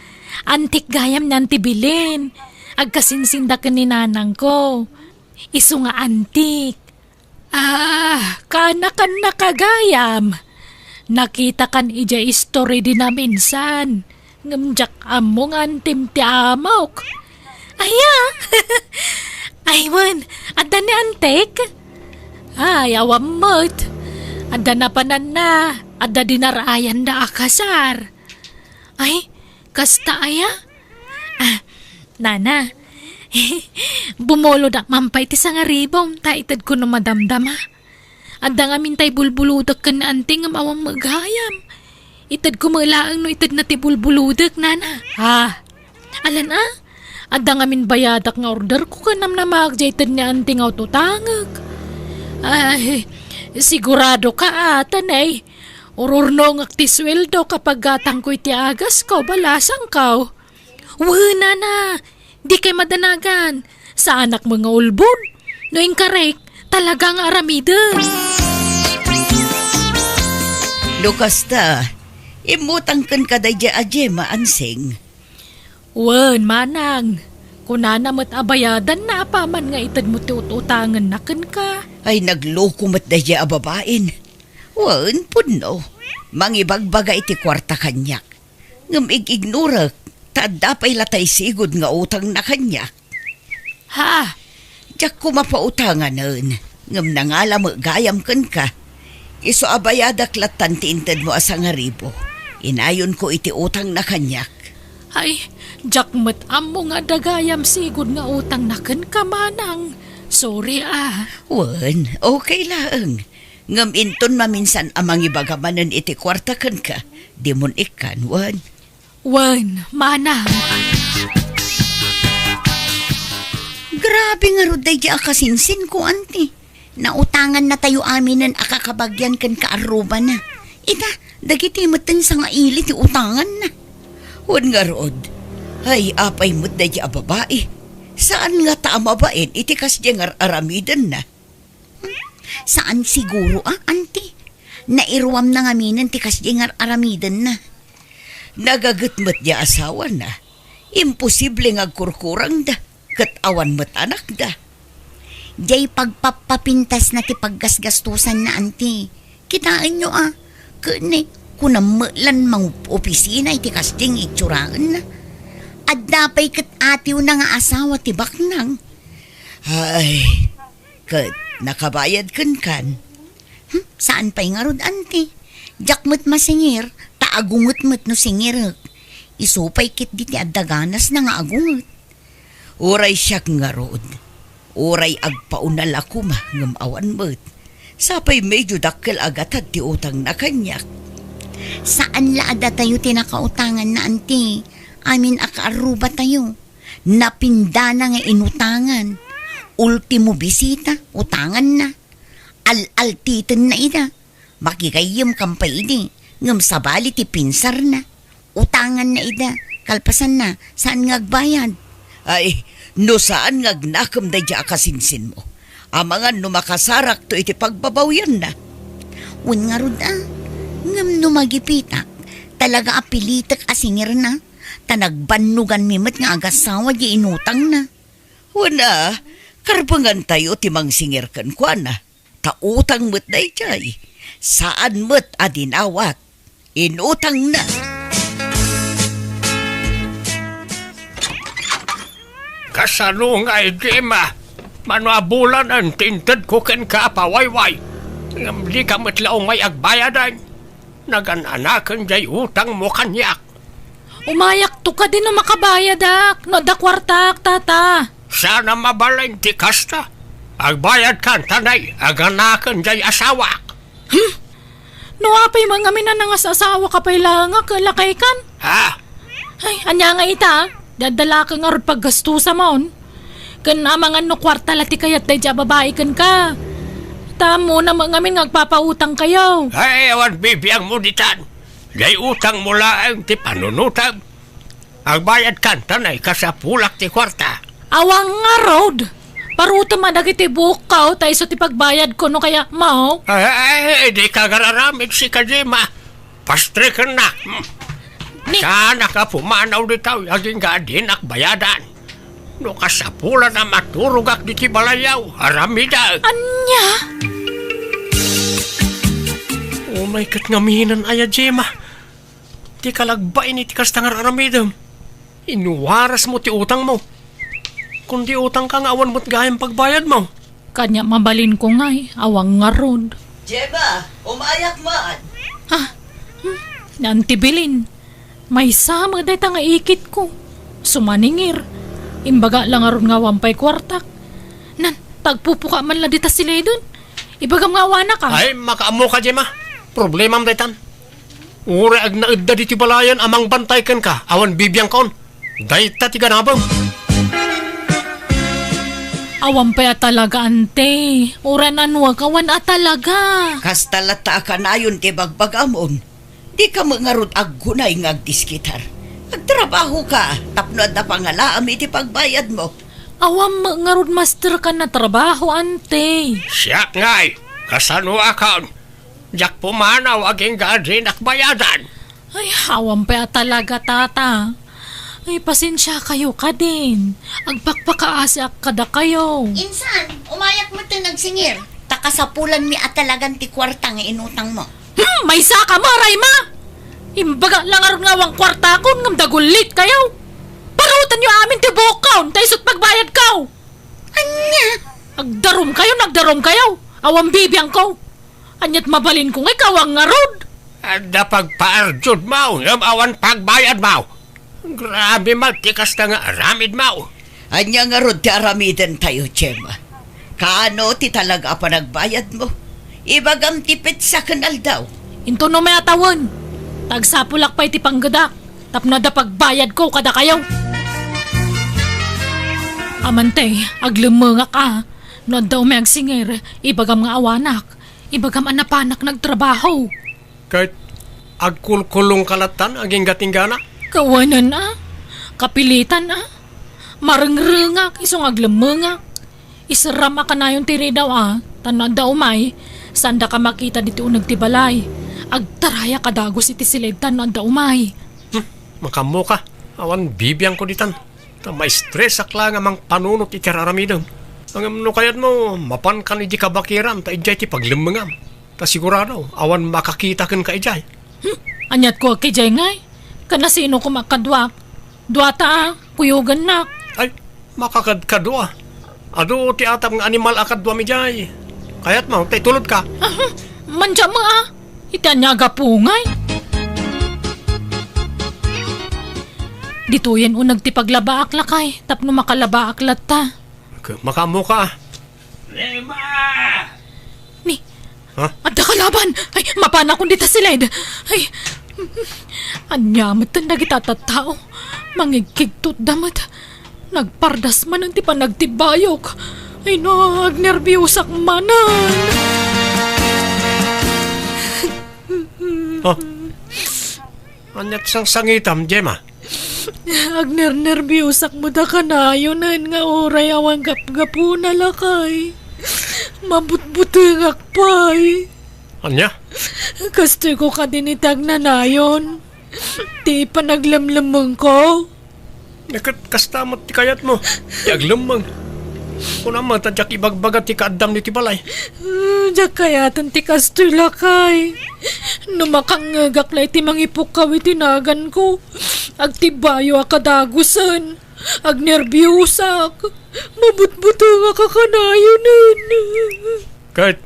Antik gayam ni Auntie Belen. Agkasinsinda ken ni nanangko. Isu nga antik. Ah, kaanakannaka gayam. Nakitakan idiay istorya di naminsan. Ngem diak ammo nga antim ti amok. Aya? Ay, wen, adda ni antik? Ay, awan met. Adda napananna, adda dinarayanda a kasar. Ay, kasta aya? Ah, Nana, bumulod man pay ti sangaribom, ta itedko no madamdama. Adda ngamin tay bulbuludek ken ni anti ngem awan met gayam. Itedko met laeng no itedna ti bulbuludek, Nana. Ha? Alan a? Adda ngamin bayadak nga orderko ken namnamaak diay ted ni anti nga ututangek. Ay, sigurado ka, ata, nay. Ururnongek ti sueldo kapag gatangko iti agasko, balasangko. Wen, Nana, dikay madanagan. Saanak met nga ulbod. No inkarek, talaga nga aramiden. No kasta, immutang kenka daydiay a Gemma, Ansing. Wen, manang. Kunana met a bayadanna apaman nga itedmo ti ut-utangenna kenka. Ay, nagloko met daydiay a babain. Wen, pudno. Mangibagbaga iti kuarta kaniak. Ngem ig-ignorek, ta adda pay latay sigud nga utangna kaniak. Ha? Diak koma pautanganen, ngem nangala met gayam kenka. Isu a bayadak lattan ti intedmo a sangaribu. Inayonko iti utangna kaniak. Ay, diak met ammo nga adda gayam sigud nga utangna kenka, manang. Sorry, a. Wen, okay laeng. Ngem inton maminsan a mangibaga manen iti kuarta kenka, dimon ikkan, wen? Wen, manang. Grabe ngarud daydi a kasinsinko, anti. Nautangannatayo aminen a kakabagian ken kaarrubana. Ita, dagiti metten sangaili ti utanganna. Wen ngarud, ay, apay met daydi a babai? Saan ngata a mabain iti kasdiay nga ar-aramidenna? Saan siguro a, anti. Nairuamna ngaminen ti kasdiay nga ar-aramidenna. Nagaget met diay asawana. Imposible nga agkurkurangda, ket awan met anakda. Diay pagpappapintasna ti paggasgastosanna, anti. Kitaenyo a, ken kunam met lan mangopisina iti kasdiay nga itsuraenna. Adda pay ket atiwna nga asawa ti baknang. Ay, ket nakabayad kenkan? Hmm, saan pay ngarud, anti. Diak met masingir, ta agunget met no singirek. Isu pay ketdi ti adda ganasna nga agunget. Uray siak ngarud, uray agpaunal a koma ngem awan met. Sapay medio dakkel a gatad ti utangna kaniak. Saan la a datayo ti nakautanganna, anti. Amin a kaarrubatayo. Napindana nga inutangan. Ultimo bisita, utanganna. Al-altitenna ida. Makigayyemkan pay idi, ngem sabali ti pinsarna. Utanganna ida, kalpasanna, saan nga agbayad. Ay, no saan nga agnakem daydi a kasinsinmo. Amangan no makasarakto iti pagbabawianna. Wen ngarud a, ngem no magipitak, talaga a pilitek a singirna, ta nagbannoganmi met nga agasawa di inutangna. Wen a, karbengantayo ti mangsingir kenkuana. Ta utang met daydiay. Saan met a dinawat. Inutangna. Kasano ngay, Gemma? Mano a bulanen ti intedko kenka a pawayway? Ngem dika met la umay agbayadan. Nagan-anaken jay utangmo kaniak. Umayakto kadi no makabayadak, no adda kuartak, tata. Saan a mabalin ti kasta. Agbayadkan ta nay, aganaken jay asawak. Hmm? No apay man ngamin a nangas-asawaka pay laeng a ket lakaykan? Ha? Ay, ania nga ita? Daddalaka ngarud paggastusamon. Ken amangan no kuarta la ti kayat daydi a babai kenka. Ta ammona met ngamin nga agpapautangkayo. Ay, awan bibiangmo ditan. Jay utangmo laeng ti panunotem. Agbayadkan ta nay kasapulak ti kuarta. Awan ngarud. Parutem a dagiti buokko ta isu ti pagbayadko no kaya, mao. Ay, ay, ay, dika agar-aramid, sika, Gemma. Pastrekennak. Hmm. Ni- Saanak a pumanaw ditoy, agingga a dinak bayadan. No kasapulan a maturogak ditoy balayyo, aramidek. Ania? Unay ket ngaminen aya, Gemma. Ti kalagbain iti kasta nga ar-aramidem. Inuarasmo ti utangmo. Kundi utangka nga awan met gayam pagbayadmo. Kaniak mabalinko ngay, awan ngarud. Gemma, umayak man. Ah, hmm, Auntie Belen, maysa met dayta nga ikitko. Sumaningir. Imbaga la ngarud nga awan pay kuartak. Nan, tagpupuka man la dita siliden. Ibagam nga awanak, ah. Ay, makaammoka, Gemma. Problemam daytan. Uray agnaedda ditoy balayen a mangbantay kenka, awan bibiangkon. Dayta ti ganabem. Awan pay a talaga, ante. Uray nanuak, awan a talaga. Kasta latta a kanayon ti bagbagamon. Dika met ngarud aggunay nga agdiskitar. Agtrabahoka tapno adda pangalaam iti pagbayadmo. Awan met ngarud masterkan a trabaho, ante. Siak ngay, kasanoakon? Diak pumanaw agingga a dinak bayadan. Ay, awan pay a talaga, tata. Ay, pasensiakayo kadin. Agpakpakaasiak kadakayo. Insan, umayak metten agsingir. Ta kasapulanmi a talagan ti kuarta nga inutangmo. Hmm, maysaka met, Rayma! Imbaga la ngarud nga awan kuartakon ngem dagullit kayo. Parutenyo amin ti buokkon, ta isut pagbayad kaw. Ania? Agdarum kayo, nagdarum kayo. Awan bibiangko. Aniat mabalinko nga ikaw a ngarud? Adda pagpaarjudmo, ngem awan pagbayadmo. Grabe met ti kasta nga aramidmo. Ania ngarud ti aramidentayo, Gemma? Kaano ti talaga a panagbayadmo? Ibagam ti petsa ken aldaw. Intono met a tawen. Ta agsapulak pay ti panggedak tapno adda pagbayadko kadakayo. Amante, aglemmengak a. No adda umay agsinger, ibagam nga awanak. Ibagam a napanak nagtrabaho. Ket agkulkulongka lattan aginggatinggana? Kawanen a. Kapilitan a. Marengrengak isu nga aglemmengak. Iserram a kanayon ti ridaw a, ta no adda umay, saandaka makita ditoy uneg ti balay. Agtarayak a dagus iti siled ta no adda umay. Hmm, makaammoka. Awan bibiangko ditan. Ta maistresak laeng a mangpanunot iti ar-aramidem. Ngem no kayatmo, mapankan idi kabakiran ta idiay ti paglemmengam. Ta sigurado, awan makakita kenka idiay. Hmm, aniatko a idiay ngay? Ken a sino koma kaduak? Duata a, kuyogennak. Ay, makakadkadua. Adu ti atap nga animal a kaduam idiay. Kayatmo, ta itulodka? Ah, mandiam a. Iti ania a gapu ngay? Ditoyen uneg ti paglabaak, lakay, tapno makalabaak latta. K-, makaammoka. Rema! Ni, Ha? Adda kalaban! Ay, mapanakon dita siled! Ay, ania met dagita tattao? Mangigkigtotda met. Nagpardas manen ti panagtibbayok. Ay no, agnerbiusak manen. Oh. Aniat sangsangitam, Gemma? Agnernerbiusak met a kanayonen nga uray awan gapgapuna, lakay. Mabutbutengak pay. Ania? Kastoyko kadin iti agnanayon. Ti panaglemlemmengko. Ket kasta met ti kayatmo, ti aglemmeng. Kunam met a diak ibagbaga ti kaaddam ditoy balay. Ah, diak kayaten ti kastoy, lakay. No makangngegak la iti mangipukkaw iti naganko, agtibbayo a kadagusen. Agnerbiusak. Mabutbutengak a kanayonen. Ket,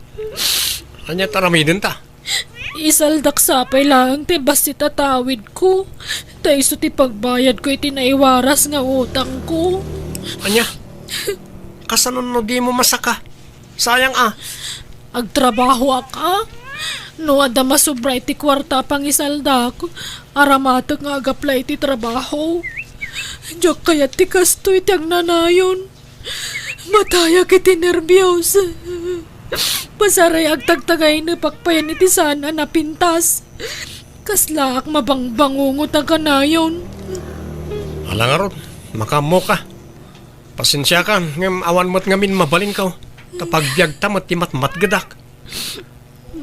ania ti aramidenta? Isaldak sapay laeng ti bassit a tawidko, ta isu ti pagbayadko iti naiwaras nga utangko. Ania? Kasano no dimo masaka? Sayang a. Agtrabahoak a. No adda masobra iti kuarta a pangisaldak, aramatek nga agapla iti trabaho. Diak kayat ti kastoy ti agnanayon. Matayak iti nerbios. Pasaray agtagtagaynepak payen iti saan a napintas. Kaslaak mabangbangungot a kanayon. Ala ngarud, makaammoka. Pasensiakan, ngem awan met ngamin mabalinko. Ta pagbiagta met ti matmatgedak.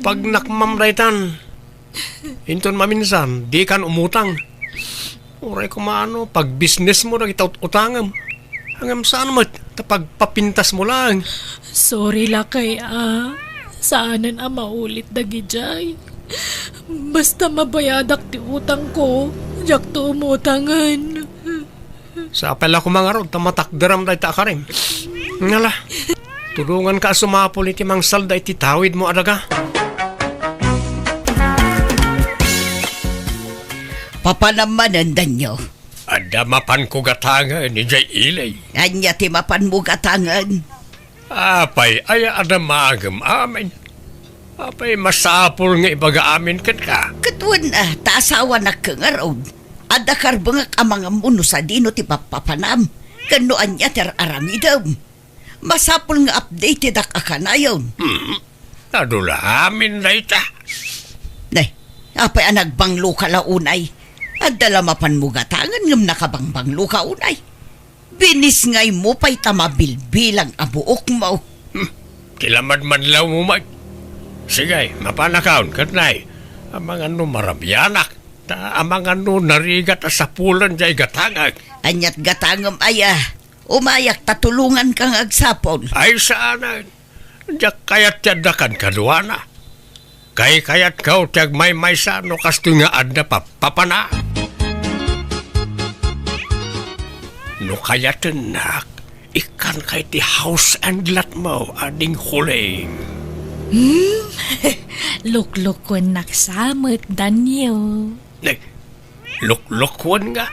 Pagnakmam daytan. Inton maminsan, dikan umutang. Uray koma no, pagbisnesmo dagiti ut-utangem. Ngem saan met, ta pagpapintasmo laeng. Sorry, lakay, a. Saanen a maulit dagidiay. Basta mabayadak ti utangko, diakto umutangen. Sapay la koma ngarud ta matakderam dayta a karim. Ngala, tulonganka a sumapul iti mangsalda iti tawidmo a daga. Papanam manen, Danyo. Adda mapanko gatangen idiay ili. Ania ti mapanmo gatangen? Apay, aya a damagem amin? Apay, masapul nga ibaga amin kenka? Ket wen a, ta asawanak ngarud. Adda karbengak a mangammo no sadino ti pappapanam, ken no ania ti ar-aramidem. Masapul nga updatedak a kanayon. Hmm. Adu la amin dayta. Nay, apay a nagbangloka la unay? Adda la mapanmo gatangen ngem nakabangbangloka unay. Binisngaymo pay ta mabilbilang a buokmo. Hmm, ti lamadmadlawmo met. Sige, mapanakon, ket nay, amangan no marabianak, ta amangan no narigat a sapulen diay gatangek. Aniat gatangem aya? Umayak ta tulonganka nga agsapul. Ay, saanen. Diak kayat ti addakan kaduana. Kaykayatko ti agmaymaysa no kastoy nga adda papapana. No kayatennak, ikkanka iti house and lot mo, ading huling. Hmm? Luklukuennak sa met, Danyo. Ne, luklukuen nga?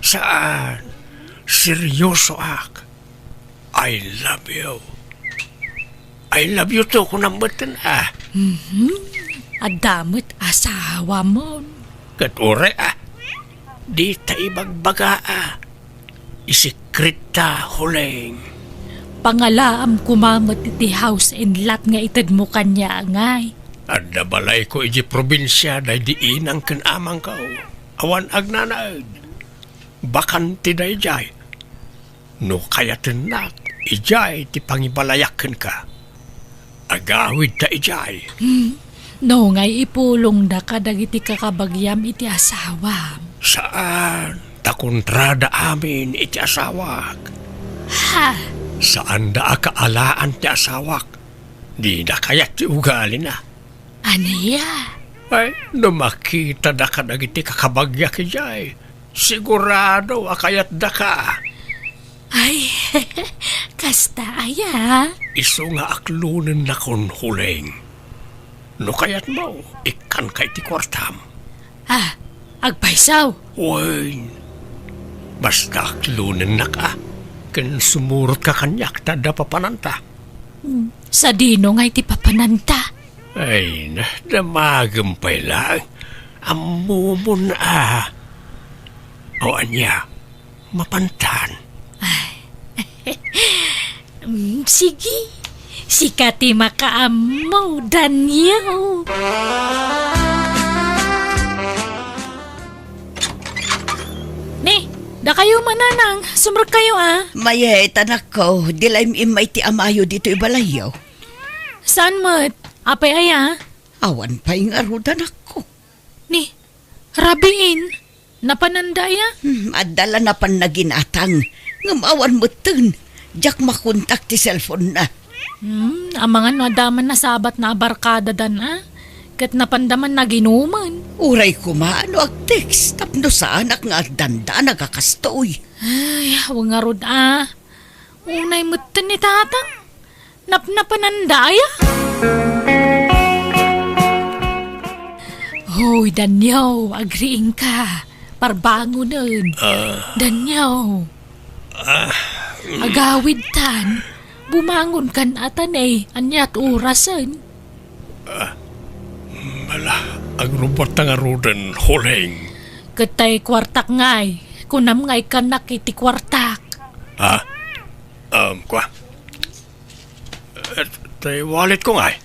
Saan. Seryosoak. I love you. I love you too, kunam metten, a. Mhm. Adda met asawamon. Ket uray, a. Dita ibagbaga, a. Isekretta, Huleng. Pangalaam koma met iti house and lot nga itedmo kaniak, ngay. Adda balayko iti probinsia daydi inang ken amangko. Awan agnanaed. Bakante daydiay. No kayatennak, idiay ti pangibalayak kenka. Agawidta idiay. Hmm. No ngay ipulongda kadagiti kakabagiam iti asawam. Saan, ta kontrada amin iti asawak. Ha? Saanda a kaalaan ti asawak. Dina kayat ti ugalina. Ania? Ay, no makitada kadagiti kakabagiak idiay, sigurado a kayatdaka. Ay, kasta aya? Isu nga aklonennakon, Huleng. No kayatmo, ikkanka iti kuartam. Ah, agpayso? Wen, basta aklonennak, a. Ken sumurotka kaniak ta adda papananta. Hmm, sadino ngay ti papananta? Ay, na, damagem pay laeng. Ammomon, a. O ania, mapantan? Ay. Mm, sige. Sika ti makaammo, Daniel. Ni, dakayo mananang, sumrekkayo, a. Mayat, anakko, di la im-immay ti amayo ditoy balayyo. Saan met? Apay aya? Awan pay ngarud, anakko. Ni, rabiin, napananda aya? Hmm, adda la napanna ginatang, ngem awan metten. Diak makontak ti cellphone-na. Hmm, amangan no adda man nasabatna a barkadadan, a? Ket napanda man naginumen. Uray koma no ag-text tapno saanak nga addanda a nagakastoy. Ay, awan ngarud, a. Unay metten ni Tatang. Napnapananda aya? Hoy, Danyo, agriingka. Parbangonen. Ah. Danyo. Ah. Agawidtan. Bumangonkan a ta ne, aniat orasen? Ah. Ala, agrubotta ngaruden, Huleng. Ket tay kuartak ngay. Kunam nga ikkannak iti kuartak. Ha? Um, kua? Eh, tay wallet ko ngay?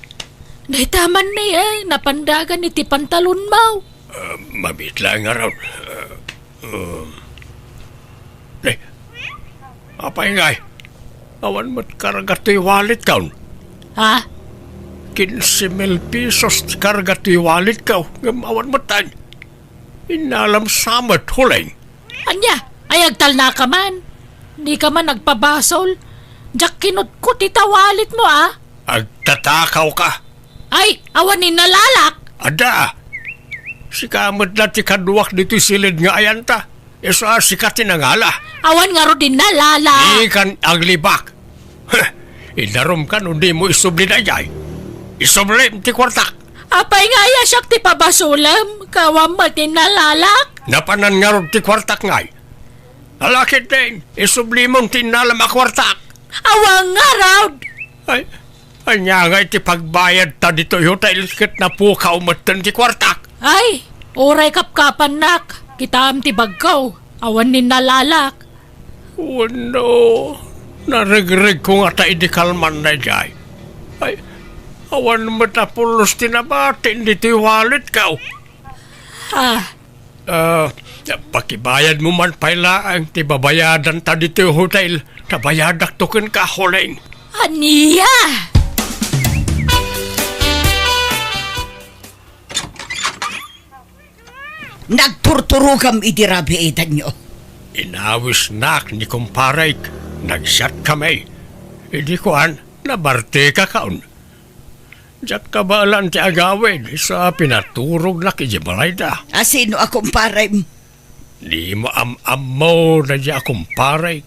Dayta man ni, eh, napandagan iti pantalonmo. Eh, mabit laeng ngarud. Eh, um, eh, apay ngay? Awan met karga ti wallet kaw. Ha? Quince mil pesos ti karga ti wallet kaw, ngem awan met tay. Innalam sa met, Huleng. Ania, ay agtalnaka man? Dika man agpabasol? Diak kinutkot ita walletmo, a. Agtatakaw ka. Ay, awan ni nalalak. Adda. Sika met la ti kaduak ditoy silid nga ayanta. Isu a sika ti nangala. Awan ngarud ni nalalak. Dikan aglibak. Heh, idarum ka no dimo isubli daydiay. Isublim ti kuartak. Apay nga aya siak ti pabasolem, kawan met ti nalalak? Napanan ngarud ti kuartak ngay. Ala ketdin, isublimon ti innalam a kuartak. Awan ngarud! Ay, ania ngay ti pagbayadta ditoy hotel ket napukaw metten ti kuartak? Ay, uray kapkapannak, kitaem ti bagko, awan ni nalalak. Wenno, naregregko ngata idi kalman daydiay. Ay, awan met a pulos ti nabatin ditoy walletko. Ah. Ah, pakibayadmo man pay laeng ti babayadanta ditoy hotel, ta bayadakto kenka, Huleng. Ania? Nagturturogam idi rabii, Danyo. Inawisnak ni kumparek, nagsiatkami. Idi kuan, nabartekakon. Diak kabaelan ti agawid, isu a pinaturognak idiay balayda. A sino a kumparem? Dimo am-ammo daydiay a kumparek.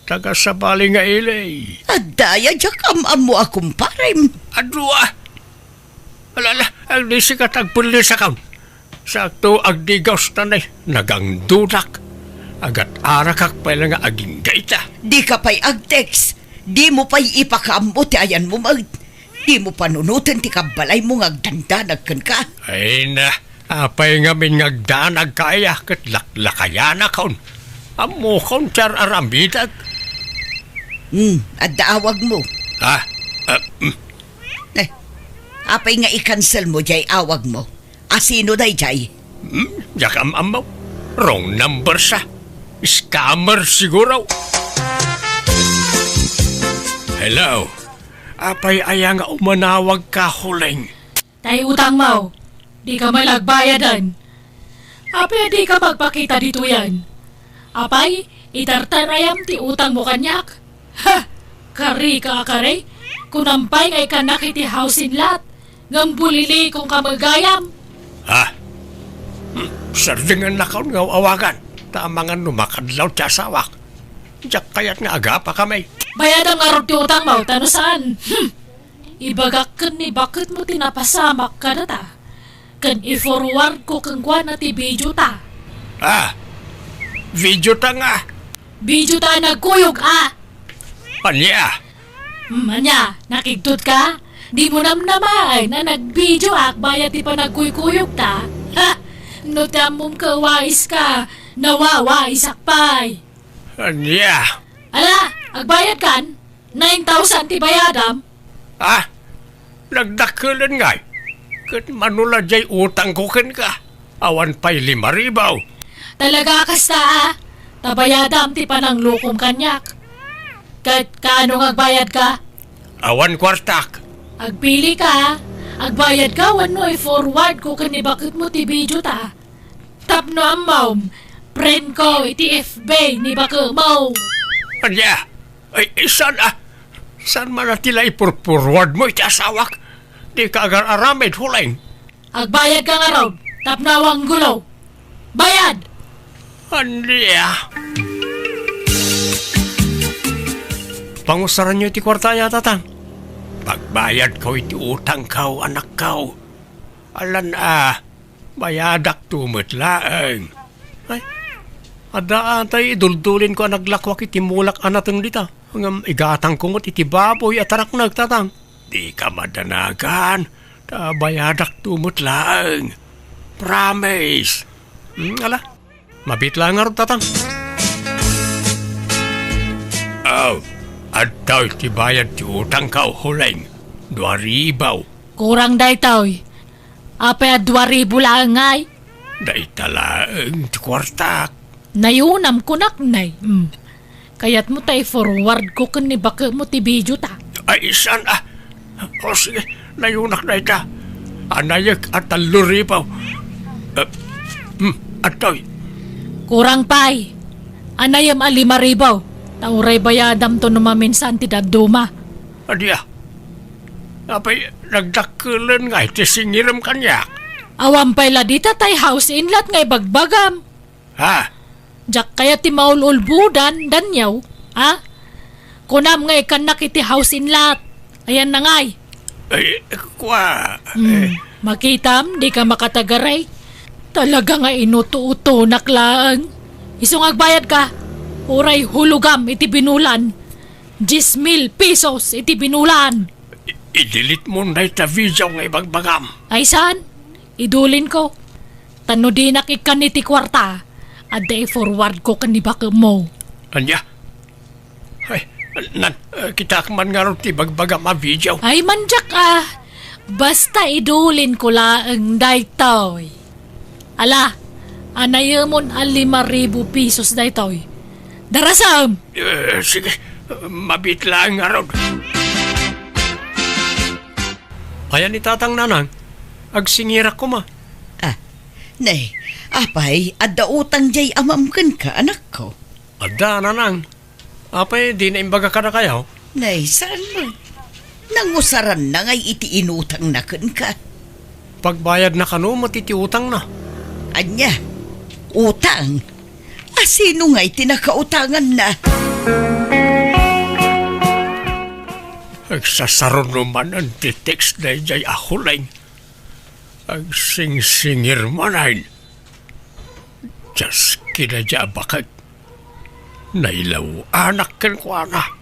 Taga-sabali nga ili. Adda aya diak am-ammo a kumparem? Adu a. Ala, ala, agdisika ta agpellisakon. Sakto, agdigaw ta ne, nagangdodak. Agat-arakak pay la nga agingga ita. Dika pay ag-text. Dimo pay ipakaammo ti ayanmo met. Dimo panunoten ti kabbalaymo nga agdandanag kenka. Ay na, apay ngamin nga agdanagka aya ket laklakayanakon? Ammokon ti ar-aramidek. Hmm, adda awagmo. Ah, ah, mm. Eh, apay nga i-cancelmo diay awagmo? Asino daydiay? Hmm, diak am-ammo. Wrong number sa. Scammer siguro. Hello. Apay aya nga umanawagka, Huling? Tay utangmo, dika met agbayadan. Apay a dika magpakita ditoyen? Apay, itartarayam ti utangmo kaniak? Ha! Karika a kari? Kunam pay nga ikkannak iti housing lot, ngem bulilikonka met gayam. Ha? Hmm, sardengannakon nga aw-awagan, ta amangan no makadlaw ti asawak. Diak kayat nga agapakami. Bayadam ngarud ti utangmo, ta no saan, hmm, ibagak ken ni baketmo ti napasamak kadata, ken i-forwardko kenkuana ti videota. Ah, videota nga? Videota a nagkuyog, a! Ania? Hmm, ania, nakigtotka? Dimo namnamaen a nagvideoak bayat ti panagkuykuyogta? Ha! No ti ammom ket waiska, nawawaisak pay. Ania? Ala, agbayadkan? Nine thousand ti bayadam? Ah, nagdakkelen ngay. Ket mano la diay utangko kenka? Awan pay lima ribu. Talaga a kasta, a? Ta bayadam ti pananglokom kaniak. Ket kaano nga agbayadka? Awan kuartak. Agpilika, a? Agbayadka wenno i-forwardko ken ni baketmo ti videota. Tapno ammom, friendko iti F B ni baketmo. Ania? Ay, saan a? Saan man a ti la ipurpurwardmo iti asawak? Dika agar-aramid, Huling. Agbayadka ngarud, tapno awan gulo. Bayad! Ania? Pangusaranyo iti kuarta aya, Tatang? Pagbayadko iti utangko, anakko. Alan a, bayadakto met laeng. Ay, adda tay iduldulinko a naglakuak iti mulak a nateng dita. Ngem igatangko met iti baboy a taraknek, Tatang. Dika madanagan, ta bayadakto met laeng. Promise. Hmm, ala, mabiit laeng ngarud, Tatang. Oh, adtoy ti bayad ti utangko, Huling. Dua ribu. Kurang daytoy. Apay a dua ribu laeng ngay? Dayta laeng ti kuartak. Nayunam kunak, nay. Mm. Kayatmo ta i-forwardko ken ni baketmo ti videota? Ay, saan a? O, sige, nayunak dayta. Anayek a tallo ribu. Eh, hmm, adtoy. Kurang pay. Anayem a lima ribu. Ta uray bayadamto no maminsan ti dadduma. Ania? Apay, nagdakkelen ngay ti singirem kaniak? Awan pay la dita tay housing lot nga ibagbagam. Ha? Diak kayat ti maul-ulbodan, Daniel, ha? Kunam nga ikkannak iti housing lot. Ayanna ngay. Ay, kua, Hmm, eh. Makitam, dika makatagaray. Talaga nga inuto-utonak laeng. Isu nga agbayadka, uray hulogam iti binulan. Dies mil pesos iti binulan. I-, i-delete mo dayta video nga ibagbagam. Ay saan? Idulinko. Ta no dinak ikkan iti kuarta, adda i-forwardko ken ni bakemmo. Ania? Ay, nan, eh, kitaek man ngarud ti ibagbagam a video. Ay, mandiak a. Basta idulinko laeng daytoy. Ala, anayemon a lima ribu pesos daytoy. Darasem! Eh, sige, mabiit laeng ngarud. Ayan ni Tatang, Nanang, agsingirak koma. Ah, nay, apay, adda utang diay amam kenka, anakko? Adda, Nanang. Apay, dina imbaga kadakayo? Nay, saan mo? Nangusaranna ngay iti inutangna kenka. Pagbayadna kano met iti utangna. Ania? Utang? Asino ngay ti nakautanganna? Agsasaruno manen ti text daydiay a Huling. Agsingsingir manen. Dios, kinaja a baket. Nailaw-anak kenkuana.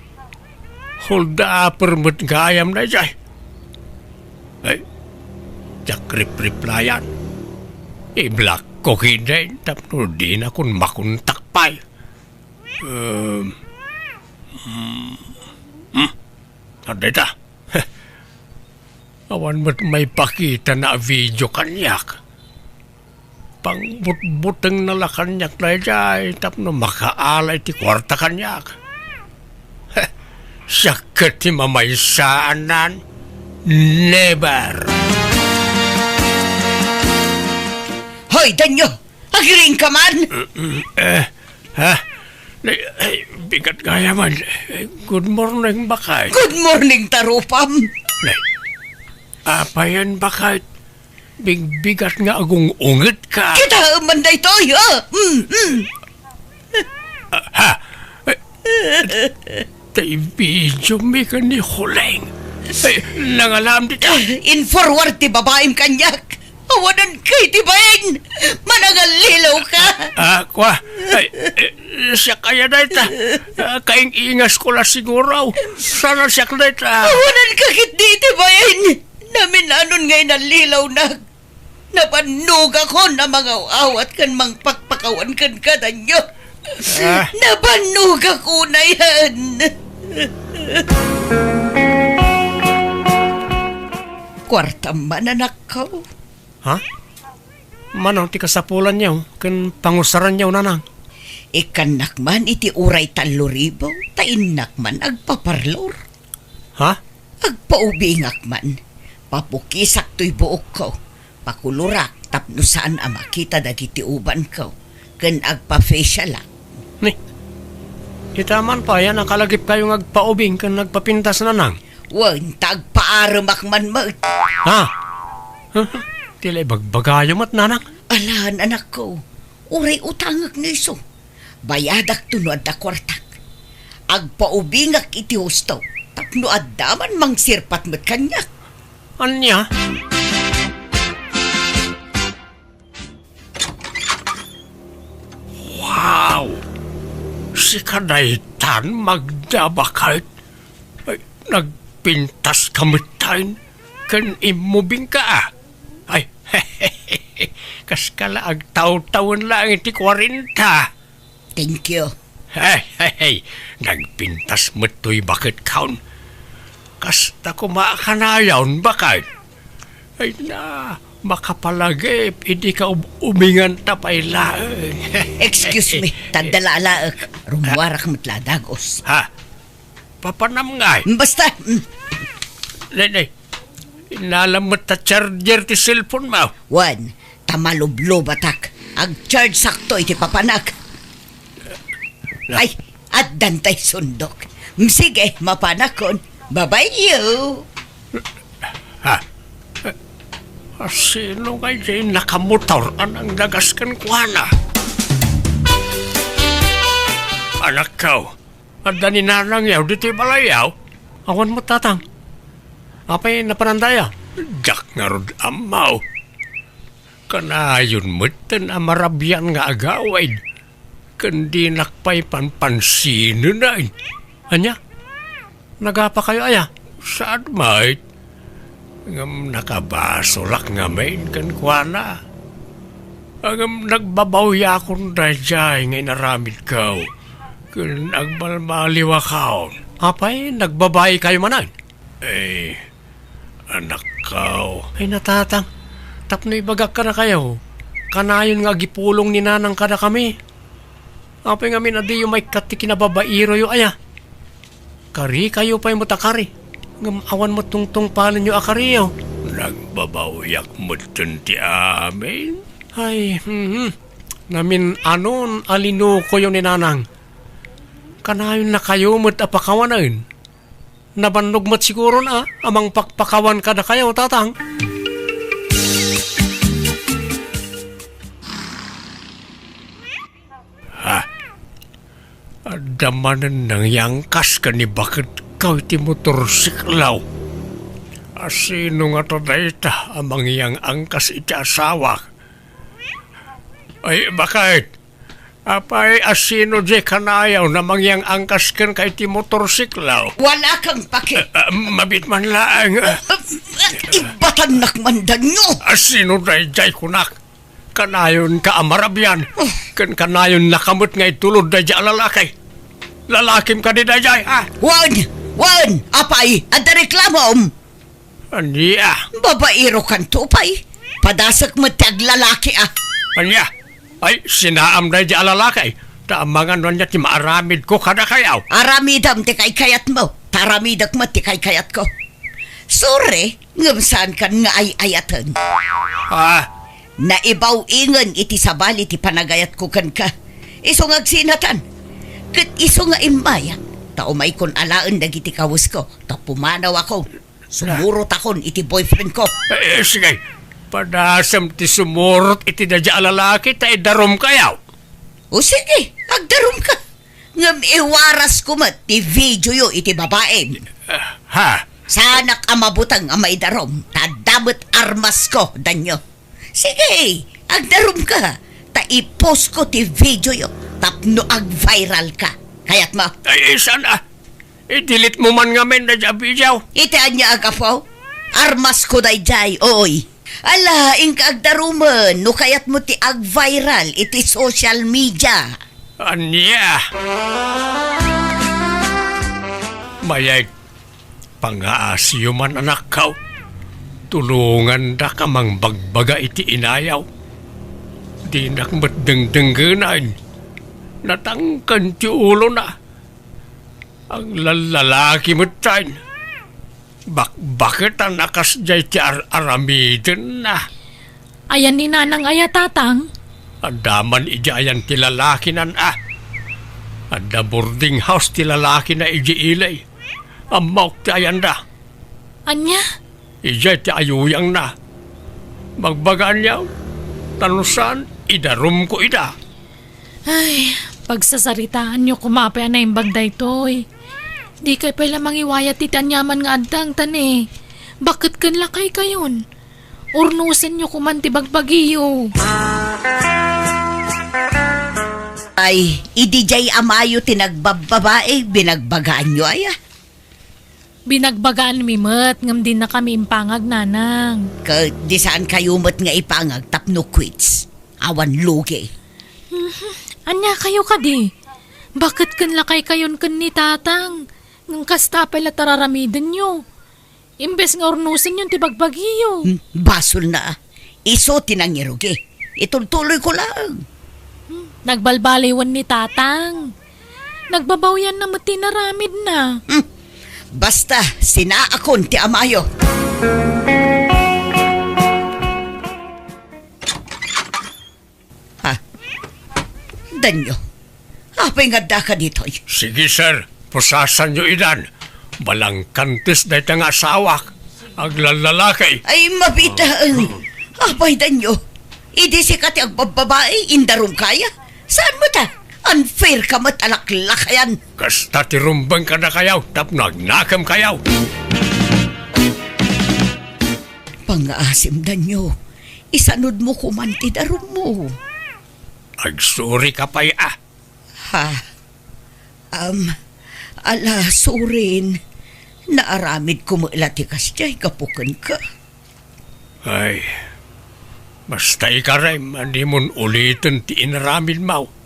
Hold-upper met gayam daydiay. Ay, diak ripreplyan. I-block ko kidin tapno dinakon makontak pay. Um, hmm, hmm, adda ita. Awan met maipakitana a video kaniak. Pangbutbutengna la kaniak daydiay tapno makaala iti kuarta kaniak. Siak ket ti mamaysaan. Never! Hoy, Danyo! Agriingka man! Eh, ha? Ay, ay, bigat gayam. Eh, good morning, Bakay. Good morning, Tarupam. Ay, apayen, Bakay? Bigbigat nga agung-ungetka. Kitaem man daytoy, ah! Mm, mm. Ah, ha? Tay video mi ken ni Huleng. Ay, nangalam dita. In-forward ti babaim kaniak. Awanan kay ti bain. Manangallilaw ka. Ah, kua. Ay, eh, siak aya dayta. Ah, kaing-ingas ko la siguro. Sana siak dayta. Awanan ka ketdi ti bain. Naminanon nga inallilawnak. Napannogakon a mangaw-awat ken mangpakpakawan kenka, Danyo. Ah. Napannogak unayen. Kuartam man, anakko. Ha? Mano ti kasapulanyo ken pangusaranyo, nanang? Ikkannak man iti uray tallo ribu, ta innak man agpaparlor. Ha? Agpaubingak man. Papukisak toy buokko. Pakulurak tapno saan a makita dagiti ubanko. Ken agpa-facialak. Ni, ita man pay a nakalagipkayo nga agpaubing ken agpapintas, nanang? Wen, ta agpaaremak man met. Ha? Ti la ibagbagayo met, nanang? Alan, anakko. Uray utangek nga isu. Bayadakto no adda kuartak. Agpaubingak iti husto tapno adda man mangsirpat met kaniak. Ania? Wow! Sika daytan, Magda, Bakay? Ay, nagpintaska metten ken immubingka, a? Ay, kaska la agtawtawen laeng iti kuarenta. Thank you. Hey, hey, hey, nagpintas met toy baketkaon. Kasta koma a kanayon, Bakay? Ay na, makapalagip, idi ka ub-, ubinganta pay laeng. Excuse me, ta adda la alaek. Rummuarak met la a dagus. Ha? Papanam ngay? Basta, mm. Nay, nay, inalam met ta charger ti cellphone mo. Wen, ta malublubatak. Agchargesakto iti papanak. Ay, addan tay sundok. Mm, sige, mapanakon. Bye-bye, you. Ha? Asino ngay diay nakamotor a nangdagas kenkuana? Anakko, adda ni nanangyo ditoy balayyo? Awan met, tatang. Apay, napananda aya? Diak ngarud ammo. Kanayon metten a marabian nga agawid. Ken dinak pay panpansinenay. Ania? Nagapakayo aya? Saan met? Ngem nakabasolak ngamin kenkuana. Ngem nagbabawiakon daydiay nga inaramidko. Ken agbalbaliwakon. Apay, nagbabaikayo manen? Eh, anakko. Ay, natatang, tapno ibagak kadakayo, kanayon nga agipulong ni nanang kadakami. Apay ngamin a diyo maikkat ti kinababairoyo aya? Karikayo pay met a kari, ngem awan met tungtungpalenyo a kariyo. Nagbabawiak metten ti amin. Ay, hmm, namin-anon a linukoyo ni nanang. Kanayonnakayo met a pakawanen. Nabannog met siguron a, a mangpakpakawan kadakayo, tatang. Ha? Adda manen nangyangkas ken ni baketko iti motorsiklo. Asino ngata dayta a mangyang-angkas iti asawak? Ay, baket? Apay, asino diay kanayon a mangyang-angkas kenka iti motorsiklo? Wala kang pake. Ah, ah, mabiit man laeng, ah. Ah, ah, iba Tannak man, Danyo! A, sino daydiay kunak? Kanayonka a marabian, ken kanayonnaka met nga itulod daydiay a lalaki. Lalakim kadi daydiay, ha? Wen! Wen! Apay, adda reklamom? Ania? Babairokanto pay. Padasek met ti aglalaki, a. Ania? Ay, sinaam daydiay a lalaki. Ta amangan no ania ti maaramidko kadakayaw. Aramidem ti kaykayatmo, ta aramidek met ti kaykayatko. Sorry, ngem saankan nga ay-ayaten. Ah. Naibaw-ingen iti sabali ti panagayatko kenka. Isu nga agsinatan. Ket isu nga immayak. Ta umaykon alaen dagiti kawesko. Ta pumanawakon. Sumurotakon iti boyfriendko. Eh, eh, sige. Padasem ti sumurot iti daydiay a lalaki ta idarumkayaw. O sige, agdarumka. Ngem iwarasko met ti videoyo iti babaim. Ah, ha? Saanak a mabuteng a maidarum, ta adda met armasko, Danyo. Sige, agdarumka, ta i-postko ti videoyo tapno ag-viralka. Kayatmo? Ay, ay, saan a? I-delete mo man ngamin daydiay a video. Iti ania a gapu? Armasko daydiay, oy. Ala, inka agdarumen no kayatmo ti ag-viral iti social media. Ania? Mayeg, pangaasiyo man, anakkaw. Tulongandak a mangbagbaga iti inayaw. Dinak met dengdenggenan. Natangken ti ulona. Aglallalaki metten. Bakbaketan a kasdiay ti ar-aramidenna. Ayan ni Nanang aya, Tatang? Adda man idiay ayan ti lalakinan a. Adda boarding house ti lalakina idiay ili. Ammok ti ayanda. Ania? Idiay ti ayuyangna. Bagbagaanyo, ta no saan, idarumko ida. Ay, pagsasaritaanyo koma pay a naimbag daytoy. Dikay pay la mangiwayat iti aniaman nga addang, ta ne, baket ken lakaykayon. Urnosenyo koman ti bagbagiyo. Ay, idi diay amayo ti nagbabbabae, binagbagaanyo aya? Binagbagaanmi met ngem dinakami impangag, Nanang. Ket di saankayo met nga ipangag tapno quits? Awan lugi. Mhm. Ania kayo kadi? Baket ken lakaykayon ken ni Tatang? Ngem kasta pay la tararamidenyo. Imbes nga urnosenyon ti bagbagiyo. Hmm, basolna. Isu ti nangirugi. Itultuloyko laeng. Hmm, nagbalbaliwen ni Tatang. Nagbabawianna met ti inaramidna. Hmm, basta, sinaakon ti amayo. Ha? Danyo, apay nga addaka ditoy? Sige, sir. Pusasanyo idan. Balangkantes dayta nga asawak. Aglallalaki. Ay, mabitaan. Apay, Danyo, idi sika ti agbabbabae, indarumkaya? Saan met a? Unfair ka met a laklakayan. Kasta ti rumbeng kadakayaw tapno agnakemkayaw. Pangngaasim, Danyo. Isanudmo koman ti darummo. Agsurika pay a. Ha? Am, ala, surin. Naaramidko met la ti kasdiay gapu kenka. Ay, basta ikarem a dimon uliten ti inaramidmo.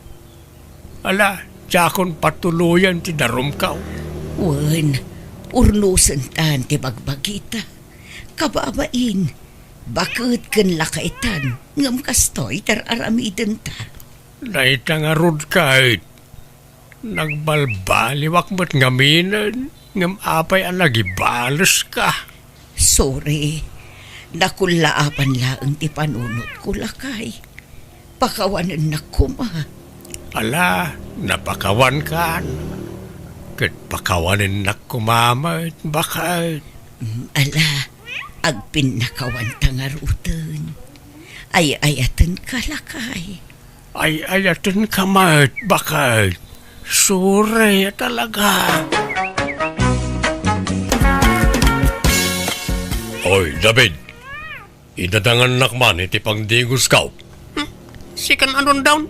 Ala, diakon patuloyen ti darumko. Wen, urnosentan ti bagbagita. Kababain, baket ken lakaytan, ngem kastoy ti ar-aramidenta. Dayta ngarud ket, nagbalbaliwak met ngamin, ngem apay a nagibaleska? Sorry, nakullaapan laeng ti panunotko, lakay. Pakawanennak koma. Ala, napakawankan. Ket pakawanennak koma met, baket. Mm, ala, agpinnakawanta ngaruden. Ay-ayatenka, lakay. Ay-ayatenka met, baket. Sorry a talaga. Oy, David. Idadangannak man iti pagdigosko. Hmm? Sikan a rundown?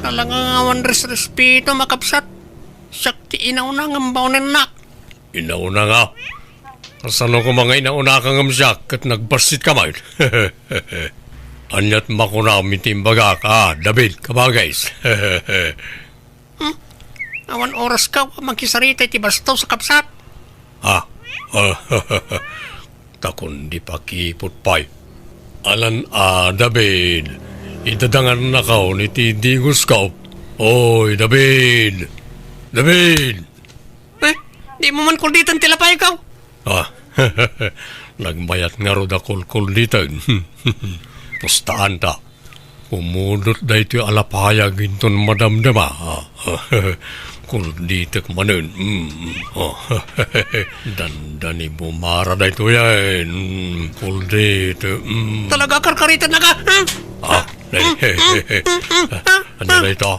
Talaga nga awan resrespeto, makabsat. Siak ti inauna ngem baonennak. Inauna nga? Kasano koma nga inaunaka ngem siak ket nagbassit ka man? Aniat makunam iti imbagak, a, David, kabagis? Hmm? Awan oraska a makisarita iti bastos a kabsat. Ah, ta kundi pakiput pay. Alan a, David, idadangannakaw iti digosko. Oy, David! David! Eh, dimo man kulditen ti lapayko? Ah, nagmayat ngarud a kulkulditen. Pustaanta. Kumudot daytoy a lapayag inton madamdama. Kulditek manen. Mm. Dandani bumara daytoyen. Mm, kuldit. Mm. Talaga, karkariten na ka? Hmm? Ah, eh, eh, eh, eh. Ania dayta?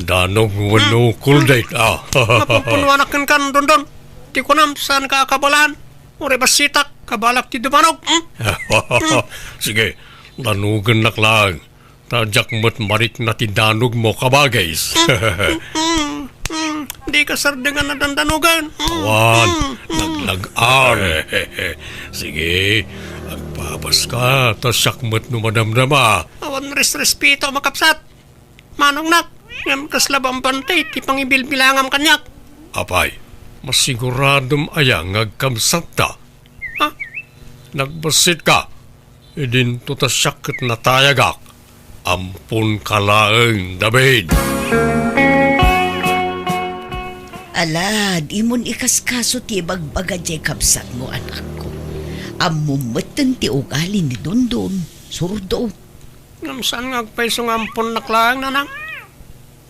Danog wenno kuldit? Ah. Napupunuanak kenka, Dondon. Ti kunam, saan ka akabalaan? Uray bassitak, kabalak ti dumanog. Hmm? Sige, danogennak laeng. Ta diak met marikna ti danogmo, kabagis. Hmm, hmm, hmm. Dika sardengan a dandanogen. Hmm, awan, hmm, hmm. Naglag-an. Sige, agpabaska, ta siak met no madamdama. Awan resrespito, makabsat. Manongnak, ngem kasla bambanti ti pangibilbilangam kaniak. Apay, masiguradom aya nga agkabsatta? Ha? Nagbassit ka. Idinto ta siak ket natayagak. Ampon ka laeng, David. Ala, dimon ikaskaso ti ibagbaga diay kabsatmo, anakko. Ammom metten ti ugali ni Dondon, surdo. Ngem saan nga agpayso nga amponnak laeng, nanang?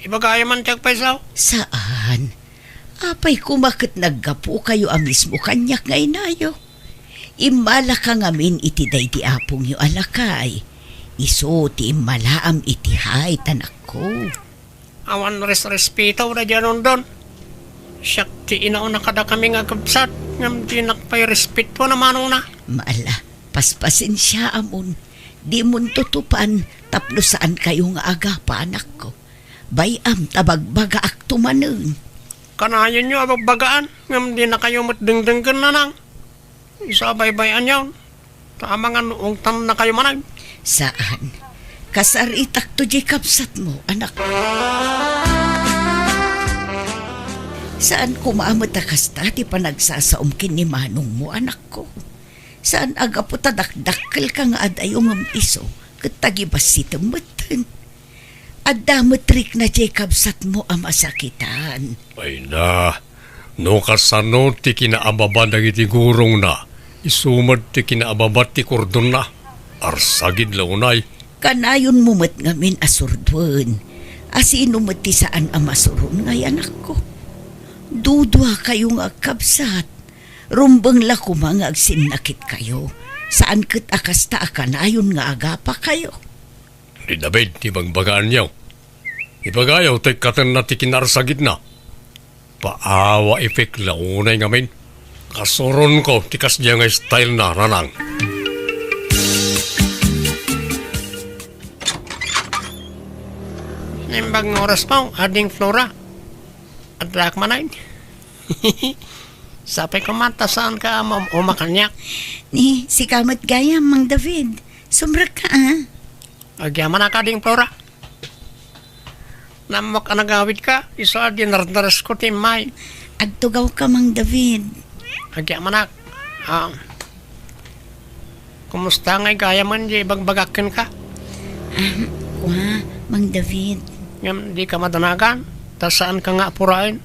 Ibagayo man ti agpayso. Saan? Apay koma ket naggapukayo a mismo kaniak nga inayo? Immalaka ngamin iti daydi apongyo a lakay. Isu ti immalaam iti hayt, anakko. Awan resrespito daydi a Dondon. Siak ti inauna kadakami nga agkabsat, ngem dinak pay respetuan a manongna. Ala, paspasensiaamon. Dimon tutupan tapno saankayo nga agapa, anakko. Bay-am ta bagbagaakto manen. Kanayonyo a bagbagaan, ngem dinakayo met dengdenggen, nanang. Isu a baybay-anyon, ta amangan no ungtannakayo manen. Saan. Kasaritakto diay kabsatmo, anak. Saan koma met a kasta ti panagsasaom ken ni manongmo, anakko. Saan a gapu ta dakdakkelka nga adayo ngem isu ket tagibassitem metten. Adda met rikna diay kabsatmo a masakitan. Ay na, no kasano ti kinaababa dagiti gurongna, isu met ti kinaababa ti kordonna. Arsagid la unay. Kanayonmo met ngamin a surduen. A sino met ti saan a masuron ngay, anakko? Duduakayo nga agkabsat. Rumbeng la koma nga agsinnakitkayo. Saan ket a kasta a kanayon nga agapakayo. Ni David ti bagbagaanyo. Ibagayo ti katenna ti kinaarsagidna. Paawa ipik la unay ngamin. Kasuronko ti kasdiay nga style na, nanang. Naimbag nga oras pa, Ading Flora. Addaak manen. Sapay koma ta saanka a maum-uma kaniak. Ni, sika met gayam, Mang David. Sumrekka, a. Agyamanak, Ading Flora. Nammok a nagawidka, isu a dinardaresko ti immay. Agtugawka, Mang David. Agyamanak. A. Kumusta ngay gayamen diay ibagbagak kenka? A, kua, Mang David. Ngem dika madanagan, ta saanka nga a puraen.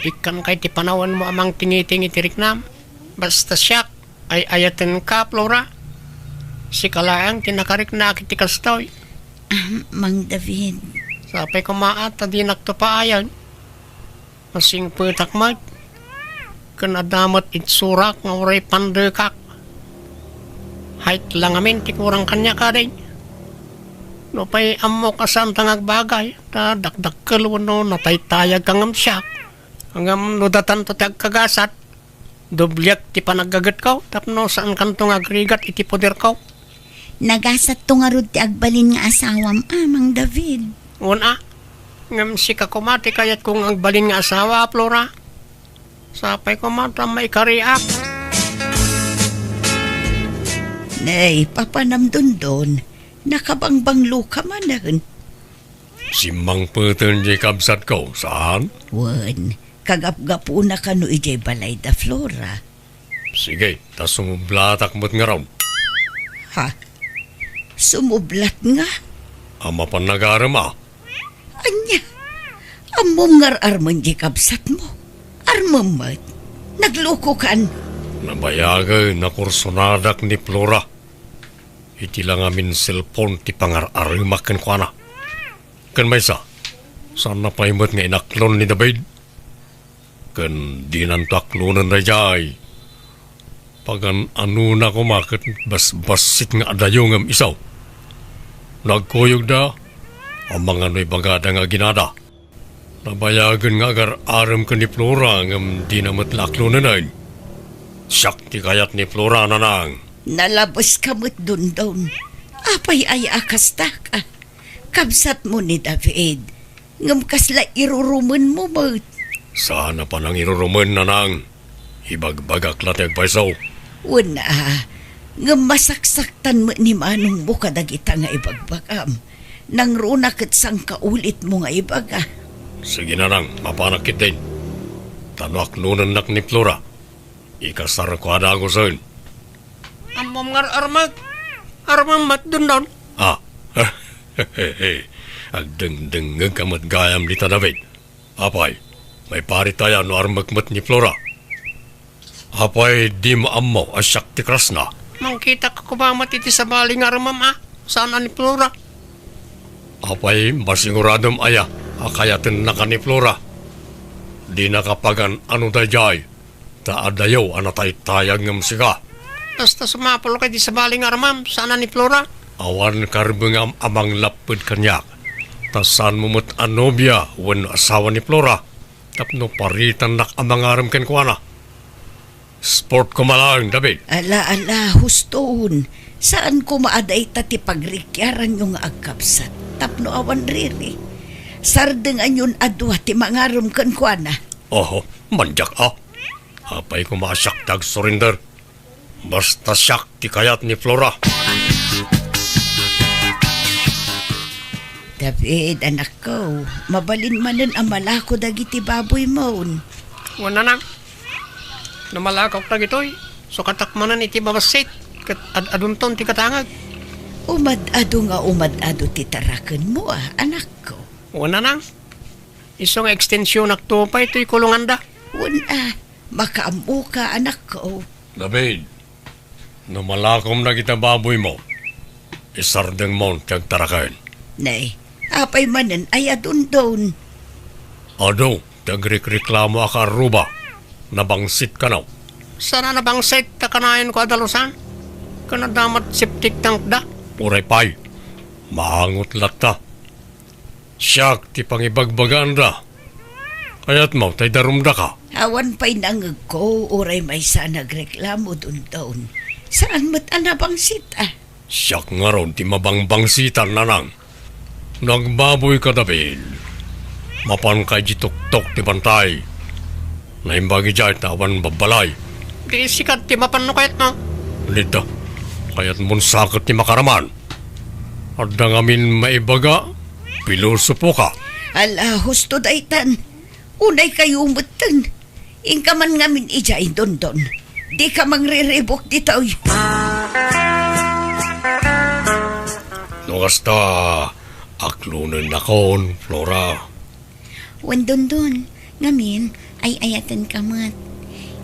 Ikkanka iti panawenmo a mangtingiting iti riknam. Basta siak, ay-ayatenka, Flora. Sika laeng ti nakariknaak iti kastoy. A, Mang David. Sapay koma a ta dinakto paayen. Masingpetak met. Ken adda met itsurak nga uray pandekak. Hayt la ngamin ti kurang kaniak, Ading. Nupay ammok a saanta nga agbagay, ta dakdakkel wenno nataytayagka ngem siak. Ngem no datanto ti agkagasat, dobliek ti panaggagetko tapno saankanto nga agrigat iti poderko. Nagasatto ngarud ti agbalin nga asawam, a, Mang David. Wen a, ngem sika koma ti kayatko nga agbalin nga asawa, Flora. Sapay koma ta maikariak. Ay, papanam, Dondon, nakabangbanglo ka manen. Simmangpeten diay kabsatko, saan? Wen, kagapgapuna kano idiay balay da Flora. Sige, ta sumublatak met ngarud. Ha? Sumublat nga? A, mapan nagarem a. Ania? Ammom nga ar-armen diay kabsatmo? Armem met. Naglukokan. Nabayagen a kursonadak ni Flora. Iti la ngamin cellphone ti pangar-aremak kenkuana. Ken maysa, saanna pay met nga inaklon ni David. Ken dinanto aklonen daydiay. Pagan-anona koma ket basbassit nga adayo ngem isu. No agkuyogda, ammangano ibagada nga aginada. Nabayagen nga agar-arem ken ni Flora ngem dina met la aklonenen. Siak ti kayat ni Flora, nanang. Nalabeska met, Dondon. Apay aya a kastak, a? Kabsatmo ni David, ngem kasla irurumenmo met. Saan a panangirurumen, nanang. Ibagbagak la ti agpayso. Wen a, ngem masaksaktan met ni manongmo kadagita nga ibagbagam. Nangruna ket sangkaulitmo nga ibaga. Sige, nanang, mapanak ketdin. Ta no aklonennak ni Flora, ikasarko a dagusen. Ammom nga ar-armek. Armem met, Dondon. A. Agdengdengngeg ka met gayam dita, David. Apay, maiparit aya no armek met ni Flora? Apay, dimo ammo a siak ti krasna? Mangkitak koma met iti sabali nga armem a, saan a ni Flora. Apay, masiguradom aya a kayatennaka ni Flora? Dinaka pagan-ano daydiay, ta adayo a nataytayag ngem sika. Basta sumapulka iti sabali nga armem, saan a ni Flora. Awan karbengam a manglapped kaniak, ta saanmo met a nobia wenno asawa ni Flora. Tapno paritannak a mangarem kenkuana. Sport koma laeng, David. Ala, ala, huston. Saan koma a dayta ti pagrikiaranyo nga agkabsat tapno awan riri. Sardenganyon a dua ti mangarem kenkuana. Oho, mandiak a. Apay koma a siak ti agsurrender. Basta siak ti kayat ni Flora. David, anakko, mabalin manen a malako dagiti baboymon. Wen, nanang. No malakok dagitoy, sukatak manen iti babassit, ket ad-adunton ti katangag. Umad-adu nga umad-adu ti tarakenmo, a, anakko. Wen, nanang. Isu nga ekstensionakto pay toy kulonganda. Wen a, makaammoka, anakko. David, no malakom dagita baboymo, isardengmon ti agtaraken. Nay, apay manen aya, Dondon? Adu ti agrikreklamo a kaarruba. Nabangsit kano. Saan a nabangsit ta kanayon ko a dalusan? Ken adda met septic tank da. Uray pay, maangot latta. Siak ti pangibagbagaanda. Kayatmo ta idarumdaka? Awan pay nangngegko uray maysa a nagreklamo, Dondon. Saan met a nabangsit a. Siak ngarud ti mabangbangsitan, nanang. No agbaboyka, David, mapanka idiay tuktok ti bantay. Naimbag idiay ta awan babbalay. Di sika ti mapan no kayatmo. Dita, kayatmon sa ket ti makaraman. Adda ngamin maibaga, pilosopo ka. Ala, husto daytan. Unay kayo metten. Inka man ngamin idiay, Dondon. Dika mangriribuk ditoy. No kasta, aklonennakon, Flora. Wen, Dondon, ngamin, ay-ayatenka met.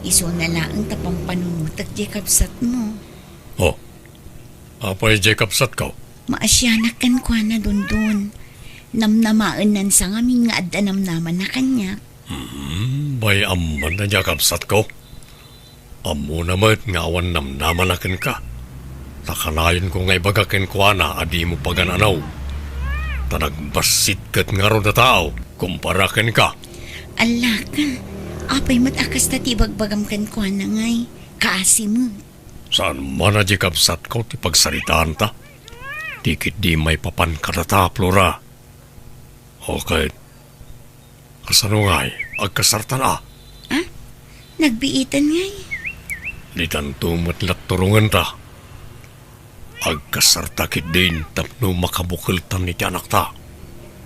Isuna laeng ta pampanunotek diay kabsatmo. Oh, apay diay kabsatko? Maasianak kenkuana, Dondon. Namnamaennansa ngamin nga adda namnamana kaniak. Hmm, bay-am man a diay kabsatko. Ammona met nga awan namnamana kenka. Ta kanayonko nga ibaga kenkuana a dimo pagan-ano. Ta nagbassit ket ngarud a tao kumpara kenka. Allaka, apay met a kasta ti ibagbagam kenkuana ngay? Kaasi met. Saan man a diay kabsatko ti pagsaritaanta. Ti ketdi maipapan kadata, Flora. O ket, kasano ngay, agkasartan a? Ah? Nagbiitan ngay? Ditanto met la turongenta. Agkasarta ketdin tapno makabukeltan iti anakta.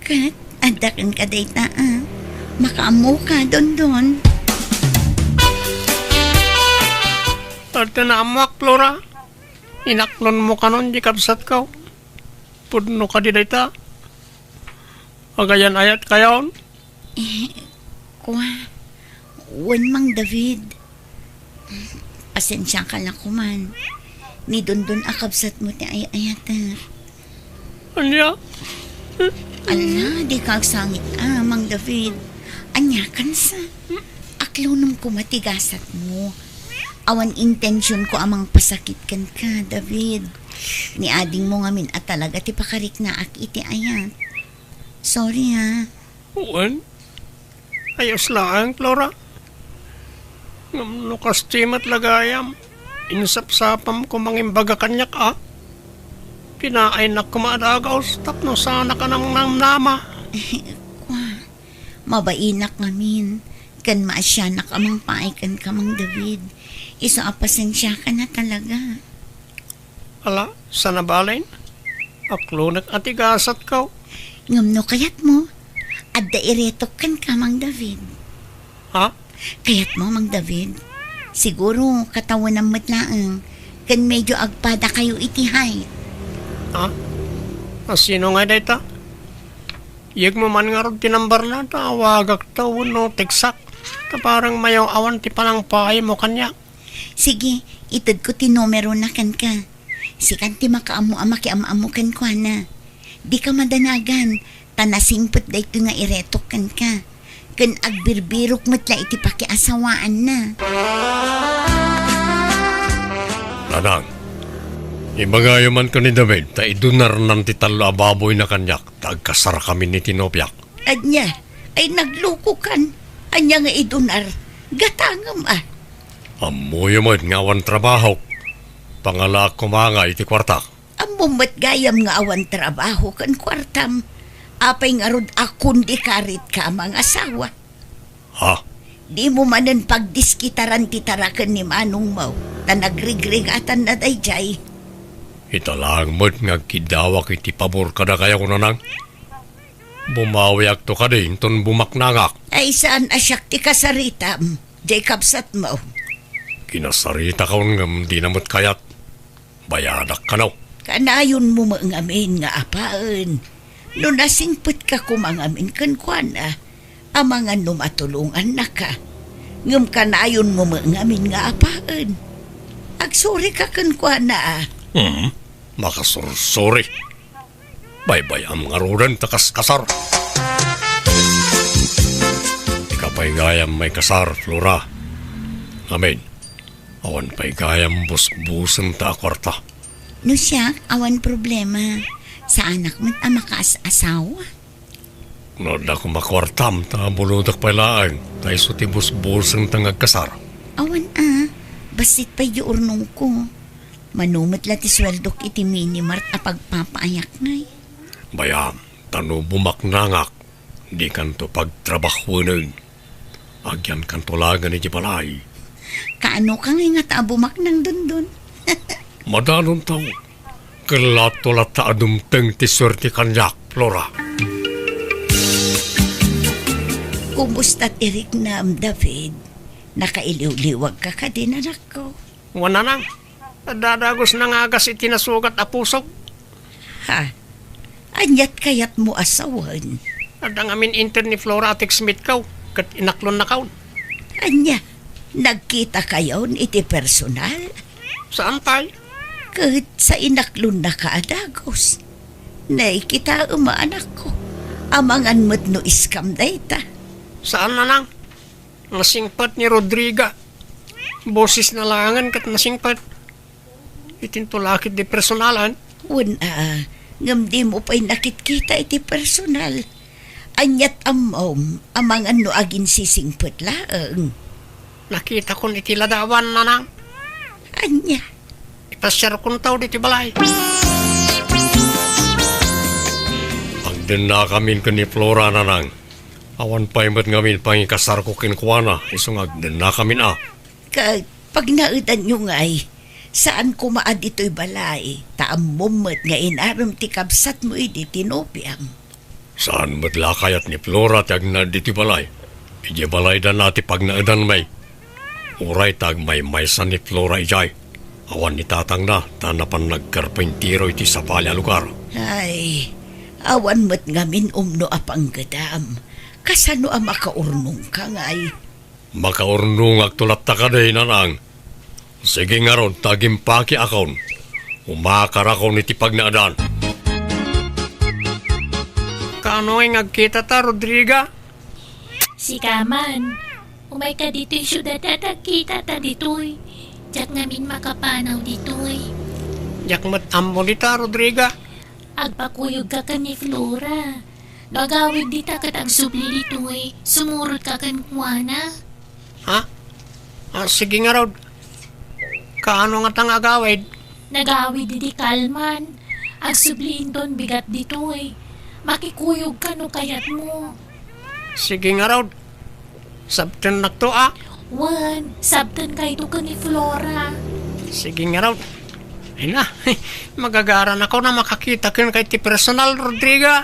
Ket adda kenka dayta a. Makaammoka, Dondon. Adda naammoak, Flora. Inaklonmo kanon di kabsatko. Pudno kadi dayta? Agayan-ayatkayon? Eh, kua, wen, Mang David. Pasensiaka la koman. Ni Dondon a kabsatmo ti ay-ayatek. Ania? Ala, dika agsangit a, Mang David. Aniakan sa? Aklonem koma ti gasatmo. Awan intensionko a mangpasakit kenka, David. Ni adingmo ngamin a talaga ti pakariknaak iti ayat. Sorry, ha. Wen? Ayos laeng, Flora. Ngem no kasta met la gayam, insapsapamko mangimbaga kaniak, a. Kinaaynak koma a dagus tapno saanak a nangnamnama. Kua, mabainak ngamin, ken maasianak a mangpaay kenka, Mang David. Isu a pasensiaka na talaga. Ala, saan a balen? Aklonek a ti gasatko. Ngem no kayatmo, adda iretok kenka, Mang David. Ha? Kayatmo, Mang David? Siguro, katawenam met laeng, ken medyo agpadakayo iti height. Ha? A, sino ngay dayta? Yegmo man ngarud ti numberna, ta awagakto wenno teksak. Ta parang mayaw-awan ti panangpaaymo kaniak. Sige, itedko ti numerona kenka. Sikan ti makaammo a makiam-ammo kenkuana. Dika madanagan, ta nasingpet daytoy nga iretok kenka. Ken agbirbirok met la iti pakiasawaanna. Nanang, ibagayo man ken ni David ta idunarnan ti tallo a baboyna kaniak ta agkasarakamin iti nobiak. Ania? Ay, naglukokan. Ania nga idunar? Gatangem, a. Ammoyo met nga awan trabahok. Pangalaak koma nga iti kuartak. Ammom met gayam nga awan trabaho ken kuartam. Apay ngarud a kundikaritka a mangasawa? Ha? Dimo manen pagdiskitaran ti taraken ni manongmo, ta nagrigrigatanna daydiay. Ita laeng met nga agkiddawak iti pabor kadakayo, Nanang. Bumawiakto kadi inton bumaknangak. Ay, saan a siak ti kasaritam, diay kabsatmo? Kinasaritakon ngem dina met kayat. Bayadak kano. Kanayonmo met ngamin nga apaen. No nasingpetka koma ngamin kenkuana, amangan no matulongannaka. Ngem kanayonmo met ngamin nga apaen. Agsurika kenkuana, a. Hmm, makasursuri. Baybay-am ngaruden ta kaskasar. Dika pay gayam maikasar, Flora. Ngamin, awan pay gayam busbusenta a kuarta. No siak, awan problema. Saanak met a makaas-asawa. No adda koma kuartam, ta bulodak pay laeng, ta isu ti busbusenta nga agkasar. Awan a, bassit pay di urnongko. Mano met la ti sueldok iti minimart a pagpapaayak ngay. Bayam, ta no bumaknangak, dikanto pagtrabahuenen. Agyankanto laengen iti balay. Kaano ka ngay ngata a bumaknang, Dondon? Madanonto. Kellato latta a dumteng ti suerte kaniak, Flora. Kumusta ti riknam, David? Nakailiwliwag ka kadi, anakko? Wen, Nanang. Adda dagus nga agas iti nasugat a pusok. Ha? Aniat kayatmo a sawen? Adda ngamin inted ni Flora a text meet ko, ket inaklonnakon. Ania? Nagkitakayon iti personal? Saan pay? Ket sa inaklonnaka a dagus. Nay, kitaem a, anakko. Amangan met no scam dayta. Saan, Nanang? Nasingpet ni Rodriga. Bosesna laengen ket nasingpet. Itinto la ketdi personalan? Wen a, ngem dimo pay nakitkita iti personal. Aniat ammom, amangan no aginsisingpet laeng? Nakitakon iti ladawan, Nanang. Ania? Ipasiarkonto ditoy balay. Agdennakamin ken ni Flora, Nanang. Awan pay met ngamin pangikasarko kenkuana, isu nga agdennakamin a. Ket pagnaedanyo ngay, Saan koma a ditoy balay, ta ammom met nga inarem ti kabsatmo idi ti nobiam. Saan met la kayat ni Flora ti agnaed ditoy balay? Idiay balayda na ti pagnaedanmi. Uray ta agmaymaysa ni Flora idiay, awan ni tatangna ta napan nagkarpintero iti sabali a lugar. Ay, awan met ngamin umno a panggedam. Kasano a makaurnongka ngay? Makaurnongakto latta kadi, nanang. Sige ngarud ta agimpakiakon. Umakarakon iti pagnaedan. Kaano ngay nga agkitata, Rodriga? Sika man, umayka ditoy siudad ta agkitata ditoy. Diak ngamin makapanaw ditoy. Diak met ammo dita, Rodriga. Agpakuyogka ken ni Flora. No agawid dita ket agsubli ditoy, sumurotka kenkuana. Ha? Ah, sige ngarud. Kaano ngata nga agawid? Nagawid idi kalman. Agsubli inton bigat ditoy. Makikuyogka no kayatmo. Sige ngarud. Sabtennakto a. Wen, sabtenkayto ken ni Flora. Sige ngarud. Ay na, magagaranakon a makakita kenka iti personal, Rodriga.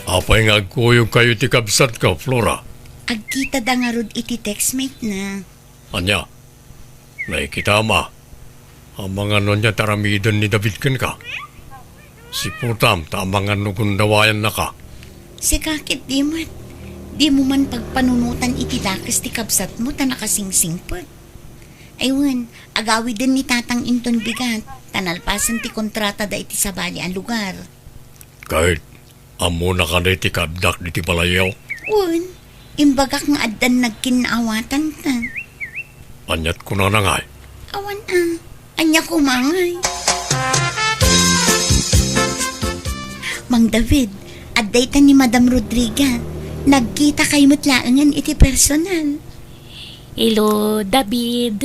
Apay nga agkuyogkayo iti kabsatko, Flora? Agkitada ngarud iti textmate na. Ania? Nakikitam a, amangan no ania ti aramiden ni David kenka. Siputam ta amangan no gundawayannaka. Sika ket di met. Dimo man pagpanunotan iti dakes ti kabsatmo ta nakasingsingpet. Ay wen, agawiden ni Tatang inton bigat, ta nalpasen ti kontratada iti sabali a lugar. Kayat, ammona kadi ti kaaddak ditoy balayyo? Wen, imbagak nga addan nagkinnaawatanta. Aniat kunana ngay? Awan a, ania koma ngay? Mang David, adda ita ni Madam Rodriga. Nagkitakayo met laengen iti personal. Hello, David.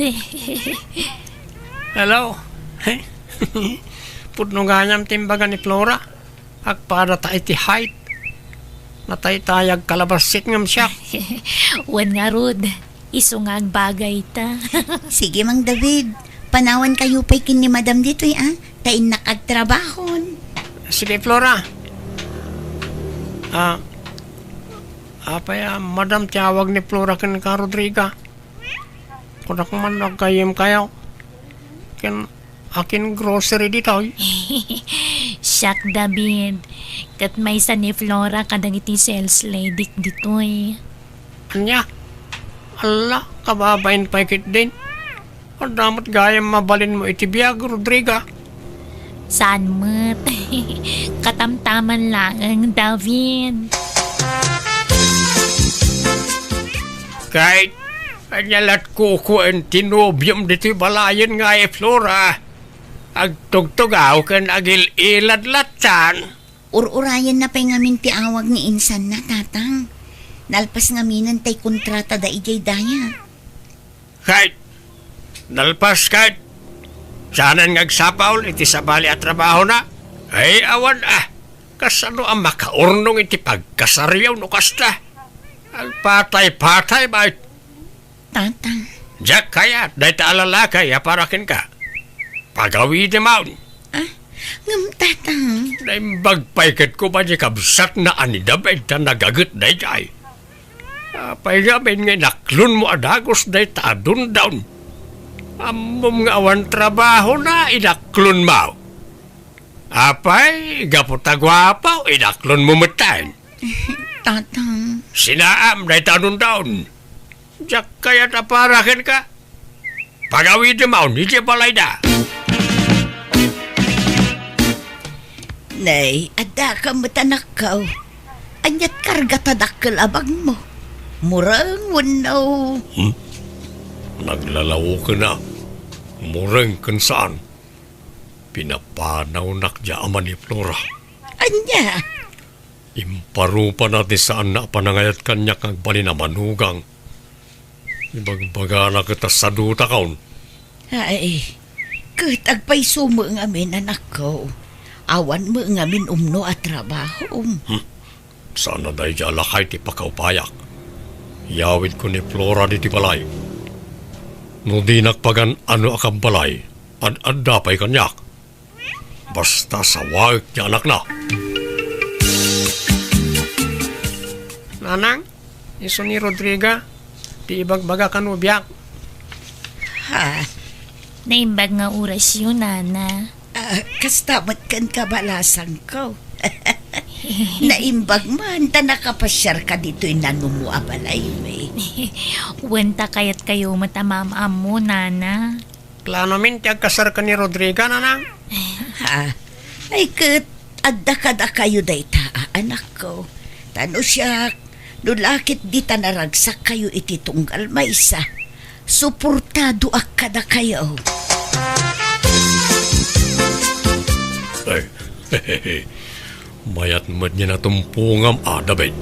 Hello. Pudno gayam ti imbaga ni Flora. Agpadata iti height. Nataytayag kalabassit ngem siak. Wen ngarud, isu nga agbagayta. Sige, Mang David. Panawankayo pay ken ni Madam ditoy, a? Ta innak agtrabahon. Sige, Flora. Ah, apay a Madam ti awag ni Flora kenka, Rodriga? Kunak man no aggayyemkayo. Ken akin grocery ditoy. Siak, David. Ket maysa ni Flora kadagiti sales lady ditoy. Ania? Alla, kababain pay ketdin. Adda met gayam mabalinmo iti biag, Rodriga. Saan met? Katamtaman laeng, David. Kay, ania lat kukuan ti nobiom ditoy balayen nga ay Flora? Agtugtugaw ken agil-ilad lattan. Ur-urayenna pay ngamin ti awag ni insanna, Tatang. Nalpas ngaminen tay kontratada idiay daya. Kay, nalpas kay, saanen nga agsapul iti sabali a trabahona? Ay, awan a, kasano a makaurnong iti pagkasariaw no kasta? Agpatay-patay, bay. Tatang. Diak kayat dayta a lalaki a para kenka. Pagawidem maon. Ah, ngem, Tatang. Naimbag pay ket koma ni kabsatna a ni David ta nagaget daydiay. Apay ngamin nga inaklonmo a dagus dayta a dundaon? Ammom nga awan trabahona, inaklonmo. Apay, gapu ta guapo, inaklonmo metten. Tatang. Sinaam dayta a dundaon. Diak kayat a para kenka. Pagawidem maon idiay balayda. Nay, addaka met, anakko. Aniat karga ta dakkel a bagmo? Mureng wenno? Hmm? Naglalaoken a. Mureng ken saan. Pinapanawnak diay ama ni Flora. Ania? Imparupana ti saanna a panangayat kaniak nga agbalin a manugang. Ibagbagana ket a sadutakon. Ay, ket agpayso met ngamin, anakko. Awan met ngamin umno a trabahom. Hmm. Saan a daydiay a lakay ti pakaupayak. Iyawidko ni Flora ditoy balay. No dinak pagan-ano a kabbalay, ad-adda pay kaniak. Basta sawaek ti anakna. Nanang, isu ni Rodriga, ti ibagbaga kano biag. Ha? Naimbag nga orasyo, Nana. Ah, kasta met ken kabalasangko. Naimbag man ta nakapasiarka ditoy nanumo a balaymi. Wen ta kayatkayo met a maam-ammo, Nana. Planomin ti agkasar ken ni Rodriga, Nanang? Ha? Ay ket, adda kadakayo dayta, a, anakko. Ta no siak, no la ket dita naragsakkayo iti tunggal maysa, suportadoak kadakayo. Ay, mayat met nga natumpongam a, David.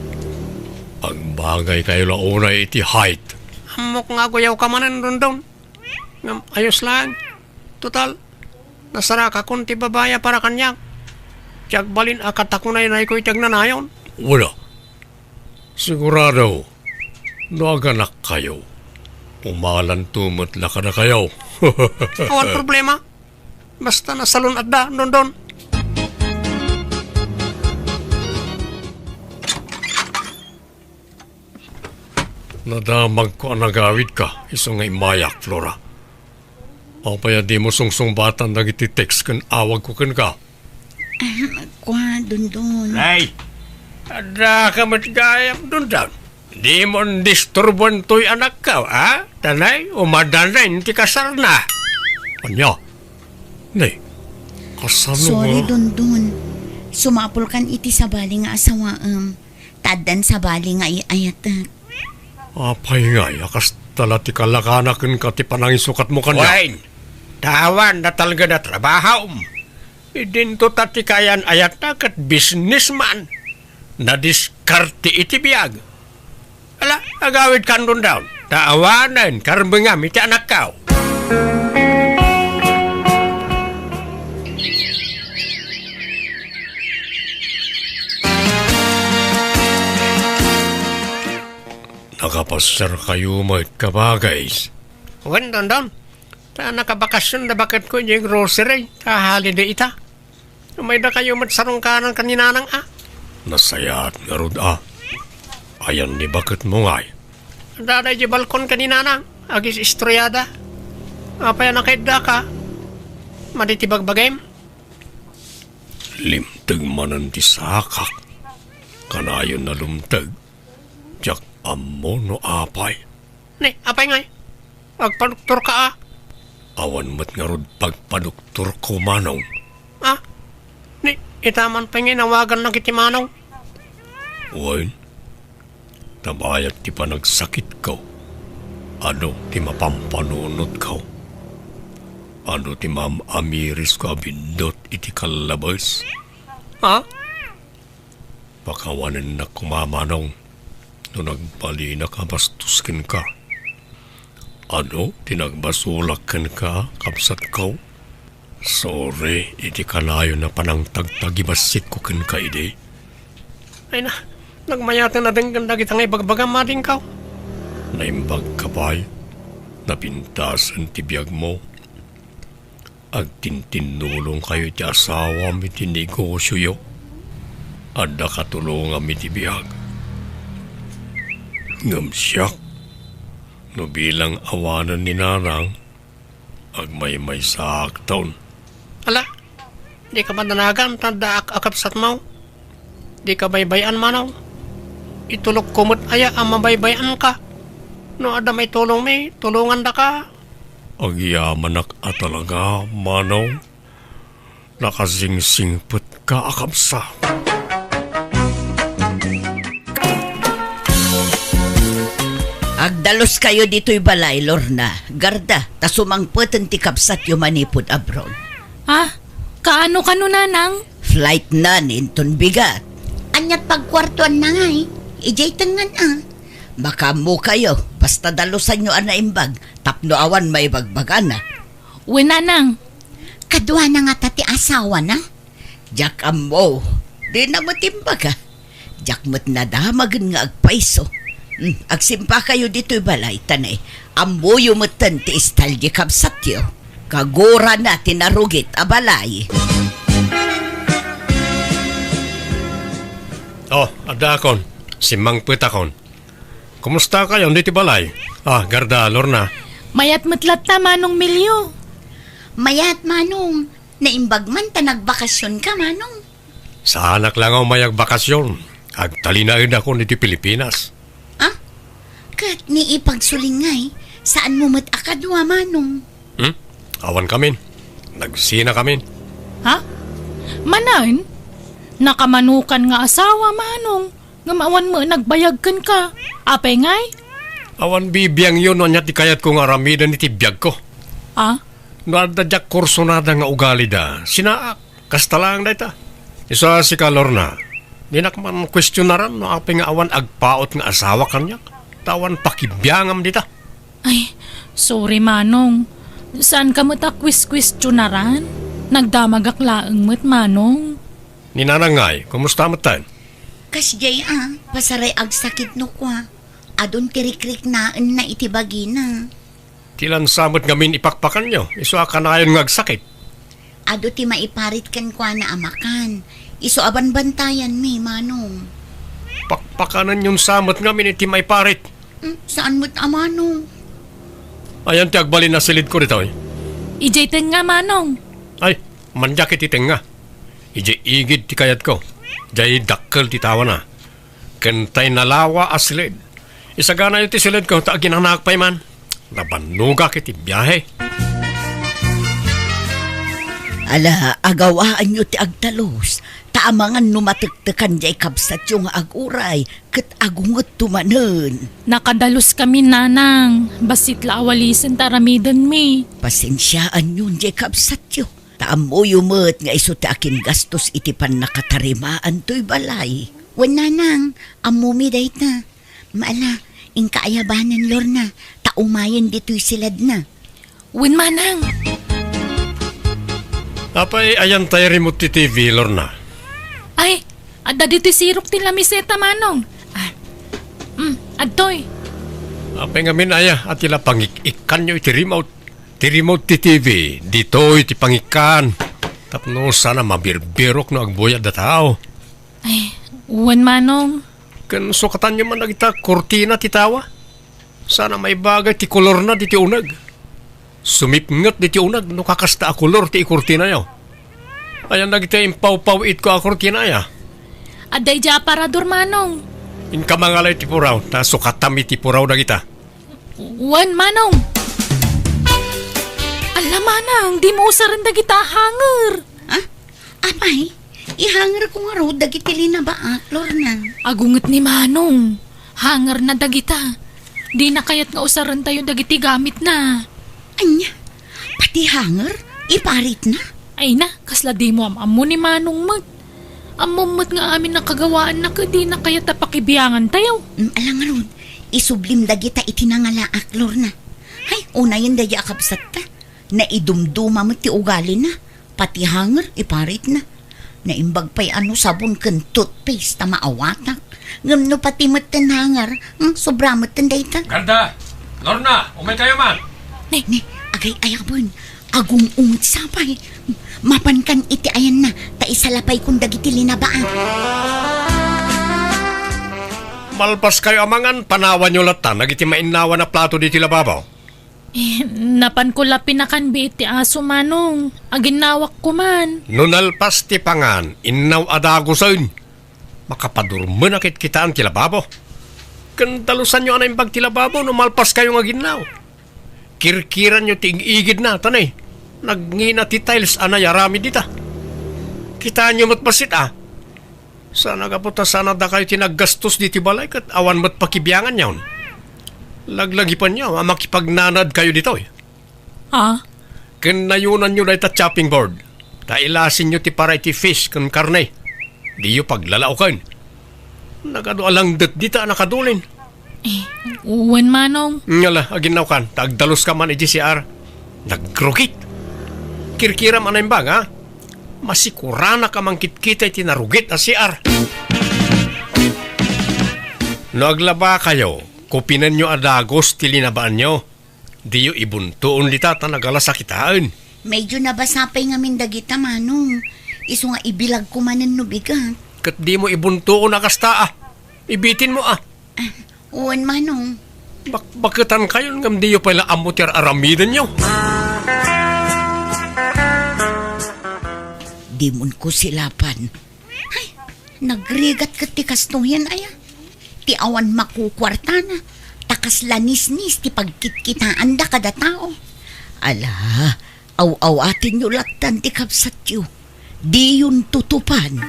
Agbagaykayo la unay iti height. Ammok nga aguyawka manen, Dondon. Ngem ayos laeng. Total, nasarakakon ti babai a para kaniak. Ti agbalin a katakunaynayko iti agnanayon. Wala. Sigurado, no aganakkayo, umalanto met la kadakayo. Awan problema. Basta nasalun-atda, Dondon. Nadamagko a nagawidka, isu nga immayak, Flora. Apay a dimo sungsungbatan dagiti text ken awagko kenka? Ahem, kua, Dondon. Nay! Addaka met gayam, Dondon. Dimo disturbuan toy anakko, a? Ta nay, umadanen ti kasarna. Ania? Nay, kasano nga? Sorry, Dondon. Sumapulkan iti sabali nga asawaem. Ta addan sabali nga ay-ayatek. Apay ngay a kasta la ti kalakana kenka ti panangisukatmo kaniak? Wen, ta awan natalged a trabahom. Idinto ta ti kaayan-ayatna ket businessman. Nadiskarte iti biag. Ala, agawidkan, Dondon, ta awanen karbengam iti anakko. Nakapasiarkayo met, kabagis? Wen, Dondon. Ta nakabakasyon da baketko idiay grocery, ta holiday ita. Umaydakayo met sarungkaran ken ni Nanang a. Nasayaat ngarud a. Ayan ni baketmo ngay? Adda idiay balkon ken ni Nanang, agis-istoriada. Apay a nakaiddaka? Madi ti bagbagim? Limteg manen ti sakak. Kanayon a lumteg. Diak ammo no apay. Ni, apay ngay? Agpadoktorka a? Awan met ngarud pagpadoktorko, Manong. A? Ni, ita man pay nga inawagannak iti Manong. Wen, ta bayat ti panagsakitko, adu ti mapampanunotko. Adu ti maam-amirisko a biddut iti kallabes. A? Pakawanennak koma, Manong, no nagbalinak a bastos kenka. Adu ti nagbasolak kenka, kabsatko? Sorry iti kanayon a panangtagtagibassikko kenka idi. Ay na, nagmayaten a denggen dagita nga ibagbagam, adingko. Naimbagka pay, napintasen ti biagmo. Agtintinnulongkayo iti asawam iti negosioyo. Adda katulongam iti biag. Ngem siak, no bilang awanen ni Nanang, agmaymaysaakton. Ala, dika madanagan ta addaak a kabsatmo. Dika baybay-an, Manong. Itulokko met aya a mabaybay-anka. No adda maitulongmi, tulongandaka. Agyamanak a talaga, Manong. Nakasingsingpetka a kabsat. Agdaluskayo ditoy balay, Lorna. Garda, ta sumangpeten ti kabsatyo manipud abroad. Ah, kaano kano, Nanang? Flight na inton bigat. Aniat pagkuartuanna ngay? Idiay tengngan a. Makaammokayo, basta dalusanyo a naimbag, tapno awan maibagbagana. Wen, Nanang. Kaduana ngata ti asawana? Diak ammo. Dina met imbaga. Diak met nadamagen nga agpayso. Hmm, agsimpakayo ditoy balay, ta ne, ammoyo metten ti style ti kabsatyo. Kagurana ti narugit a balay. Oh, addaakon. Simmangpetakon. Kumusta kayon ditoy balay? Ah, Garda, Lorna. Mayat met latta, Manong Milio. Mayat, Manong. Naimbag man ta nagbakasyon ka, Manong. Saanak la nga umayag bakasyon. Agtalinaedakon iti Pilipinas. Ah? Ket ni ipagsulingay, saanmo met a kadua, Manong? Hmm? Awan kamin. Nagsinakamin. Ha? Manen? Nakamanukan nga asawa, Manong. Ngem awan met nagbayag kenka. Apay ngay? Awan bibiangyo no ania ti kayatko nga aramiden iti biagko. Ah? No adda diak kursonada nga ugalida, sinaak. Kasta laeng dayta. Isu a sika, Lorna, dinak man kuestionaran no apay nga awan agpaut nga asawa kaniak, ta awan pakibiangam dita. Ay, sorry, Manong. Saanka met a kueskuestionaran? Nagdamagak laeng met, Manong. Ni Nanang ngay, kumusta metten? Kasdiay a, pasaray agsakit no kua. Adun ti rikriknaenna iti bagina. Ti lansa met ngamin ipakpakanyo, isu a kanayon nga agsakit. Adu ti maiparit kenkuana a makan. Isu a banbantayanmi, Manong. Pakpakanenyon sa met ngamin iti maiparit. Hmm, saan met a Manong? Ayan ti agbalin a silidko ditoy. Idiay tengnga, Manong. Ay, mandiak iti tengnga. Idiay igid ti kayatko. Diay dakkel ti tawana. Ken tay nalawa a silid. Isaganayo ti silidko ta aginanaak pay man. Nabannogak iti biahe. Ala, agawaanyo ti agtalus, ta amangan no matektekan diay kabsatyo nga aguray, ket agungetto manen. Nakadaluskami, Nanang. Bassit la a walisen ta aramidenmi. Pasensiaanyon diay kabsatyo. Ta ammoyo met nga isu ti akingastos iti pannakatarimaan toy balay. Wen, Nanang, ammomi dayta. Ala, inka ayabanen, Lorna, ta umayen ditoy siledna. Wen, Manang. Apay, ayan tay remote ti T V, Lorna? Ay, adda ditoy sirok ti lamiseta, Manong. Ah, mm, adtoy. Apay ngamin aya, a ti la pangik-ikkanyo iti remote? Ti remote ti T V, ditoy ti pangikkan. Tapno saan a mabirbirok no agbuya da tao. Ay, wen, Manong. Ken sukatanyo man dagita kurtina ti tawa. Saan a maibagay ti kolorna diti uneg. Sumipnget diti uneg no kakasta a kolor ti ikurtinayo. Ayan dagiti impawpaw-itko a kurtina aya. Adda idiay aparador, Manong. Inka mangala iti puraw, ta sukatami ti puraw dagita. Wen, Manong. Ala, Manang, dimo usaren dagita a hanger. Ah? Apay, ihangerko ngarud dagiti linabaak, Lorna. Agunget ni Manong. Hangerna dagita. Dina kayat nga usarentayo dagiti gamitna. Ania? Pati hanger? Iparitna? Ay na, kasla dimo am-ammo ni Manong met. Ammom met nga amin a kagawaanna ket dina kayat a pakibiangantayo. Mm, ala ngarud, isublim dagita iti nangalaak, Lorna. Hay, unayen daydi a kabsatta. Naidumduma met ti ugalina. Pati hanger, iparitna. Naimbag pay a no sabon ken toothpaste ta maawatak. Ngem no pati metten hanger, hmm, sobra metten dayta. Garda! Lorna, umaykayo man! Ne, ne, agay-ayaben. Agung-unget sapay. Mapankan iti ayanna, ta isalapaykon dagiti linabaak. Malpaskayo a mangan, panawanyo latta dagiti mainnawan a plato ditoy lababo. Eh, napanko la pinakanbi iti aso, Manong. Aginnawakko man. No nalpas ti pangan, innaw a dagusen. Makapadurmenak ket kitaan ti lababo. Ken dalusanyo a naimbag ti lababo no malpaskayo nga aginnaw. Kirkiranyo ti ig-igidna, ta ne, nagngina ti tiles a nayaramid dita. Kitaenyo met bassit a. Saan a gapu ta saan a dakayo ti naggastos ditoy balay ket awan met pakibianganyon. Laglagipenyo a makipagnanaedkayo ditoy. Ah? Ken nayonanyo dayta chopping board, ta ilasinyo ti para iti fish ken karne. Diyo paglalaoken. Nagadu a langdet dita a nakadulin. Eh, wen, Manong. Ngala, aginnawkan, ta agdaluska man iti C R. Nagrugit. Kirkiram a naimbag, ha? Masikuranak a mangkitkita iti narugit a C R. No aglabakayo, Kupinenyo a dagus ti linabaanyo. Diyo ibuntoon dita ta nagalasakitaen. Medyo nabasa pay ngamin dagita, Manong. Isu nga ibilagko manen no bigat. Ket dimo ibuntoon a kasta, a. Ibitinmo, a. Ah, wen, Manong. Bak-, baketankayon ngem diyo pay la ammo ti ar-aramidenyo. Dimon ko silapan. Ay, nagrigat ket ti kastoyen, aya. Ti awan makukuartana, ta kasla nisnis ti pagkitkitaanda kada tao. Ala, aw-awatenyo lattan ti kabsatyo. Diyon tutupan.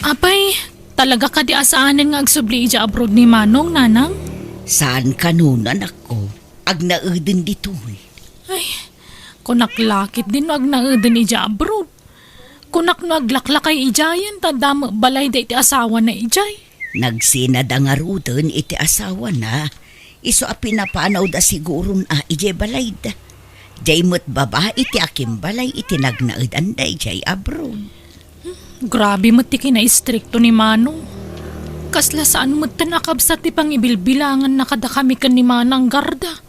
Apay, talaga kadi a saanen nga agsubli idiay abroad ni Manong, Nanang? Saan kano, anakko. Agnaeden ditoy. Ay, kunak la ketdin no agnaeden idiay abroad. Kunak no aglaklakay idiayen ta adda met balayda iti asawana idiay. Nagsinada ngaruden iti asawana, isu a pinapanawda siguron a idiay balayda. Diay met babai ti akimbalay iti nagnaedanda idiay abroad. Grabe met ti kinaistrikto ni Manong. Kasla saan metten a kabsat ti pangibilbilanganna kadakami ken ni Manang Garda.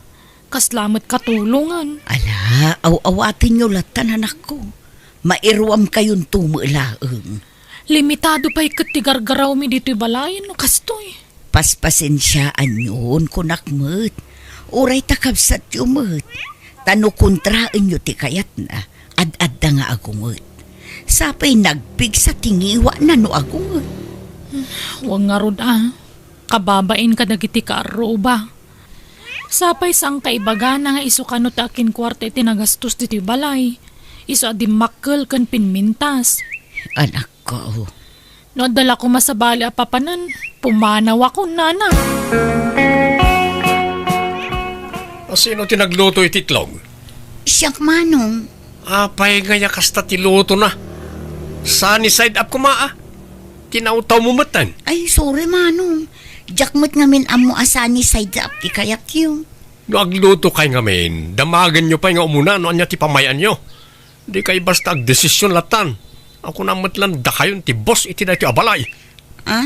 Kasla met katulongan. Ala, aw-awatenyo lattan, anakko. Mairuamkayonto met laeng. Limitado pay ket ti gargarawmi ditoy balayen no kastoy. Paspasensiaanyon, kunak met. Uray ta kabsatyo met. Ta no kontraenyo ti kayatna, ad-adda nga agunget. Sapay nagpigsa ti ngiwana no agunget. Wen ngarud a, kababain kadagiti kaarruba. Sapay saan kaibagana nga isu kano ti akinkuarta iti nagastos ditoy balay. Isu a dimmakkel ken pinmintas. Anakko. No adda la koma sabali a papanen, pumanawakon, Nana. A, sino ti nagluto iti itlog? Siak, Manong. Apay nga ya kasta ti lutona? Sunny side up koma, a. Tinawtawmo metten. Ay, sorry, Manong. Diak met ngamin ammo a sunny side up ti kayatyo. No aglutokay ngamin, damagenyo pay nga umuna no ania ti pamay-anyo. Dikay basta agdesision lattan. Ako na met lan dakayon ti boss iti daytoy a balay. Ah?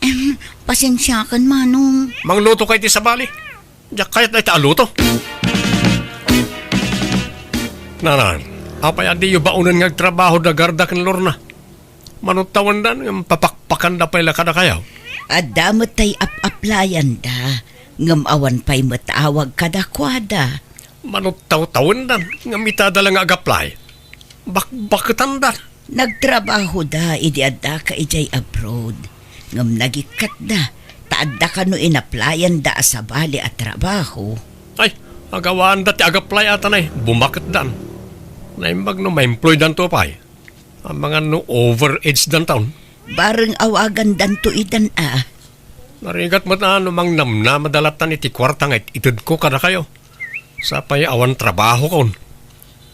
Em, pasensiakan, Manong. Manglutokay ti sabali. Diak kayat dayta a luto. Nanang, apay a diyo baonen nga agtrabaho da Garda ken Lorna? Manuttawendan ngem papakpakanda pay la kadakayo. Adda met tay ap-aplayanda, ngem awan pay met awag kadakuada. Manuttawtawendan ngem itada la nga agaplay. Bakbaketandan. Nagtrabahoda idi addaka idiay abroad, ngem nagikkatda ta adda kano inaplayanda a sabali a trabaho. Ay, agawanda ti agaplay a tanay, bumaketdan. Naimbag no maemploydanto pay. Amangan no overage danton. Bareng awagandanto idan a. Narigat met a no mangnamnamada lattan iti kuarta nga it-itedko kadakayo. Sapay awan trabahokon.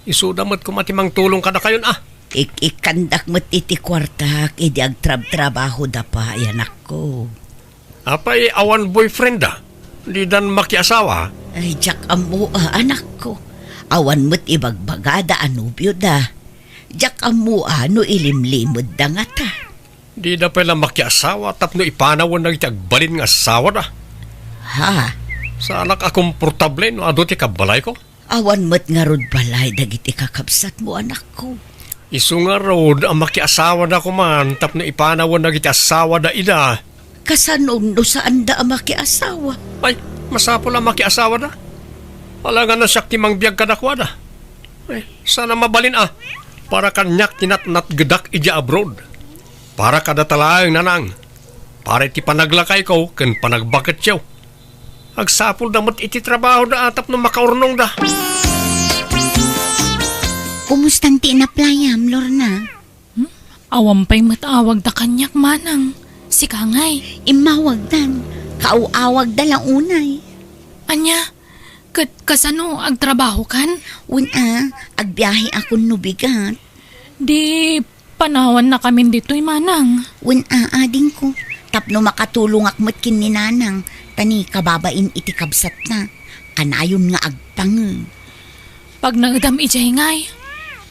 Isuda met koma ti mangtulong kadakayon a. Ik-ikkandak met iti kuartak idi agtrabtrabahoda pay, anakko. Apay awan boyfriend da? Didan makiasawa? Ay, diak ammo a, anakko. Awan met ibagbagada a nobioda. Diak ammo a no ilimlimedda ngata. Dida pay la makiasawa tapno ipanawen dagiti agbalin nga asawada. Ha? Saanak a komportable no adu ti kabbalayko? Awan met ngarud balay dagiti kakabsatmo, anakko. Isu ngarud a makiasawada koman tapno ipanawen dagiti asawada ida. Kasano no saanda a makiasawa? Ay, masapul a makiasawada. Alangan no siak ti mangbiag kadakuada. Ay, saan a mabalin a. Para kaniak ti natnatgedak idiay abroad. Para kadata laeng, Nanang. Para iti panaglakayko ken panagbaketyo. Agsapulda met iti trabahoda a tapno makaurnongda. Kumustan ti inaplayam, Lorna? Hmm? Awan pay met awagda kaniak, Manang. Sika ngay? Immawagdan. Kaaw-awagda la unay. Ania? Ket kasano, agtrabahokan? Wen a, agbiahe akon no bigat. Di panawannakamin ditoy, Manang. Wen a, adingko, tapno makatulongak met ken ni Nanang, ta ni kababain iti kabsatna, kanayon nga agtanged. Pagnaedam idiay ngay?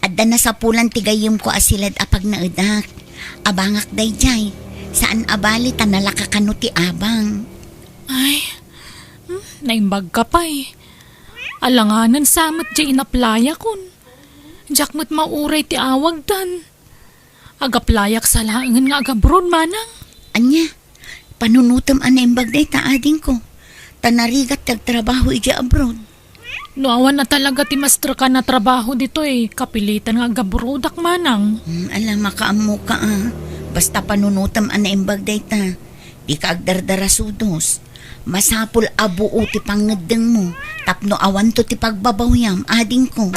Adda nasapulan ti gayyemko a siled a pagnaedak. Abangak daydiay. Saan a bali ta nalaka kano ti abang. Ay, hmm, naimbagka pay. Alanganen sa met diay inaplayakon. Diak met mauray ti awagdan. Agaplayak sa laengen nga agabroad, manang. Ania, panunotem a naimbag dayta, adingko. Ta narigat ti agtrabaho idiay abroad. No awan a talaga ti masterkan a trabaho ditoy, kapilitan nga agabroadak, manang. Hmm, ala, makaammoka a. Basta panunotem a naimbag dayta. Dika agdardarasudos. Masapul a buo ti pangngeddengmo tapno awanto ti pagbabawyam, adingko.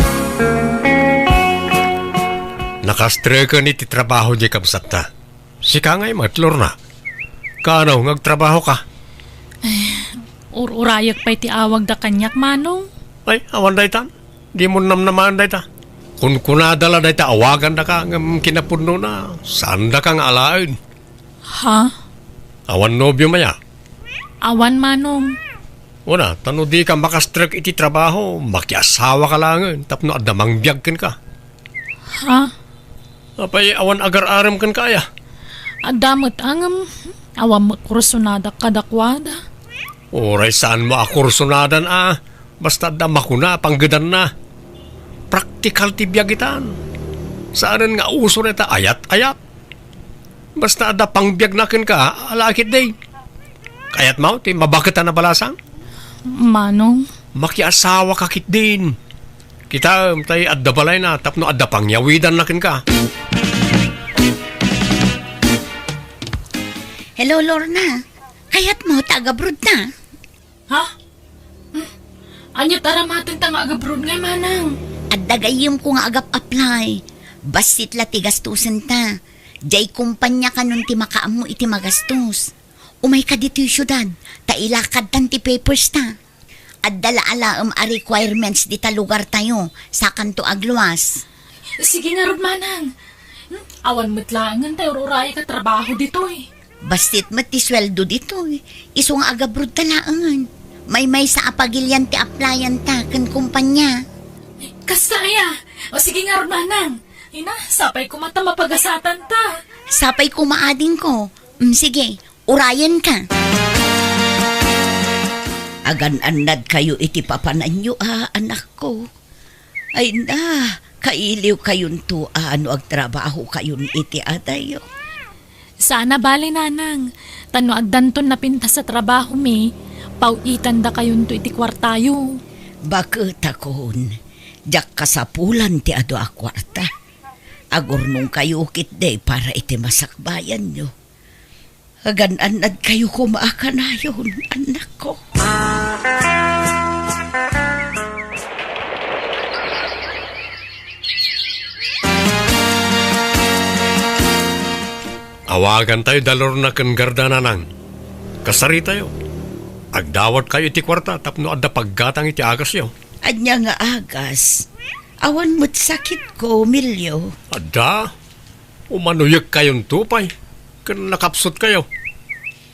Nakastreken iti trabaho diay kabsatta. Sika ngay met, Lorna. Kaano nga agtrabahoka? Eh, ur-urayek pay ti awagda kaniak, manong. Ay, awan daytan. Dimo namnamaen dayta. Kunkunada la dayta awagandaka ngem kinapudnona, saandaka nga alaen. Ha? Awan nobiom aya? Awan, manong. Una, ta no dika makastrek iti trabaho, makiasawaka laengen tapno adda mangbiag kenka. Ha? Apay awan agar-arem kenka aya? Adda met a ngem, awan met kursonadak kadakuada. Uray saanmo a kursonadan a, basta adda makuna a panggedanna. Praktikal ti biag itan. Saanen nga uso dayta ayat-ayat. Basta adda pangbiagna kenka, ala ketdi. Kayatmo ti mabaket a nabalasang? Manong. Makiasawaka ketdin. Kitaem, tay adda balayna tapno adda pangyawidanna kenka. Hello, Lorna. Kayatmo ta agabroadta? Ha? Hmm? Ania ti aramatenta nga agabroad ngay, manang? Adda gayyemko nga agap-apply. Bassit la ti gastosenta. Diay kompania kanon ti makaammo iti magastos. Umayka ditoy siudad, ta ilakadtan ti papersta. Adda la alaem a requirements dita lugartayo, sakanto agluas. Sige ngarud, manang. Hmm, awan met laengen tay ur-urayek a trabaho ditoy. Bassit met ti sueldo ditoy. Isu nga agabroadta laengen. Maymaysa a pagilian ti applyan-ta ken kompania. Kasta aya? O sige ngarud, manang. Ina, sapay koma ta mapagasatan ta. Sapay koma, adingko. Mm, sige, urayenka. Agan-annadkayo iti papananyo a, anakko. Ay na, kailiwkayonto a no agtrabahokayon iti adayyo. Saan a bale, nanang, ta no addanton napintas a trabahomi, paw-itandakayonto iti kuartayo. Baketakon, diak kasapulan ti adu a kuarta. Agurnongkayo ketdi para iti masakbayanyo. Agan-annadkayo koma a kanayon, annakko. Awagantayo da Lorna ken Garda, nanang. Kasaritayo. Agdawatkayo iti kuarta tapno adda paggatang iti agasyo. Ania nga agas? Awan met sakitko, Milio. Adda? Umanoyekkayonto pay, ken nakapsutkayo.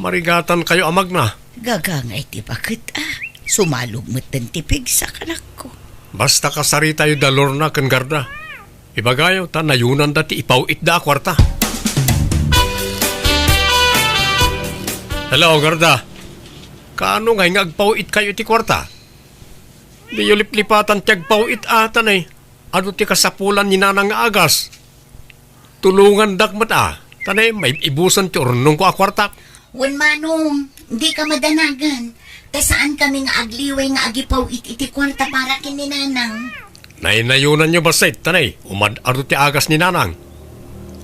Marigatankayo a magna. Gagangay ti baket a. Sumalog metten ti pigsa, kanakko. Basta kasaritayo da Lorna ken Garda. Ibagayo ta nayonanda ti ipaw-itda a kuarta. Hello, Garda. Kaano ngay nga agpaw-itkayo iti kuarta? Diyo liplipatan ti agpaw-it a, ta ne, adu ti kasapulan ni Nanang nga agas? Tulongandak met a, ta ne, maib-ibusen ti urnongko a kuartak. Wen, Manong, dika madanagan, ta saankami nga agliway nga agipaw-it iti kuarta para ken ni Nanang. Naynayonanyo bassit, ta ne, umad-adu ti agas ni Nanang.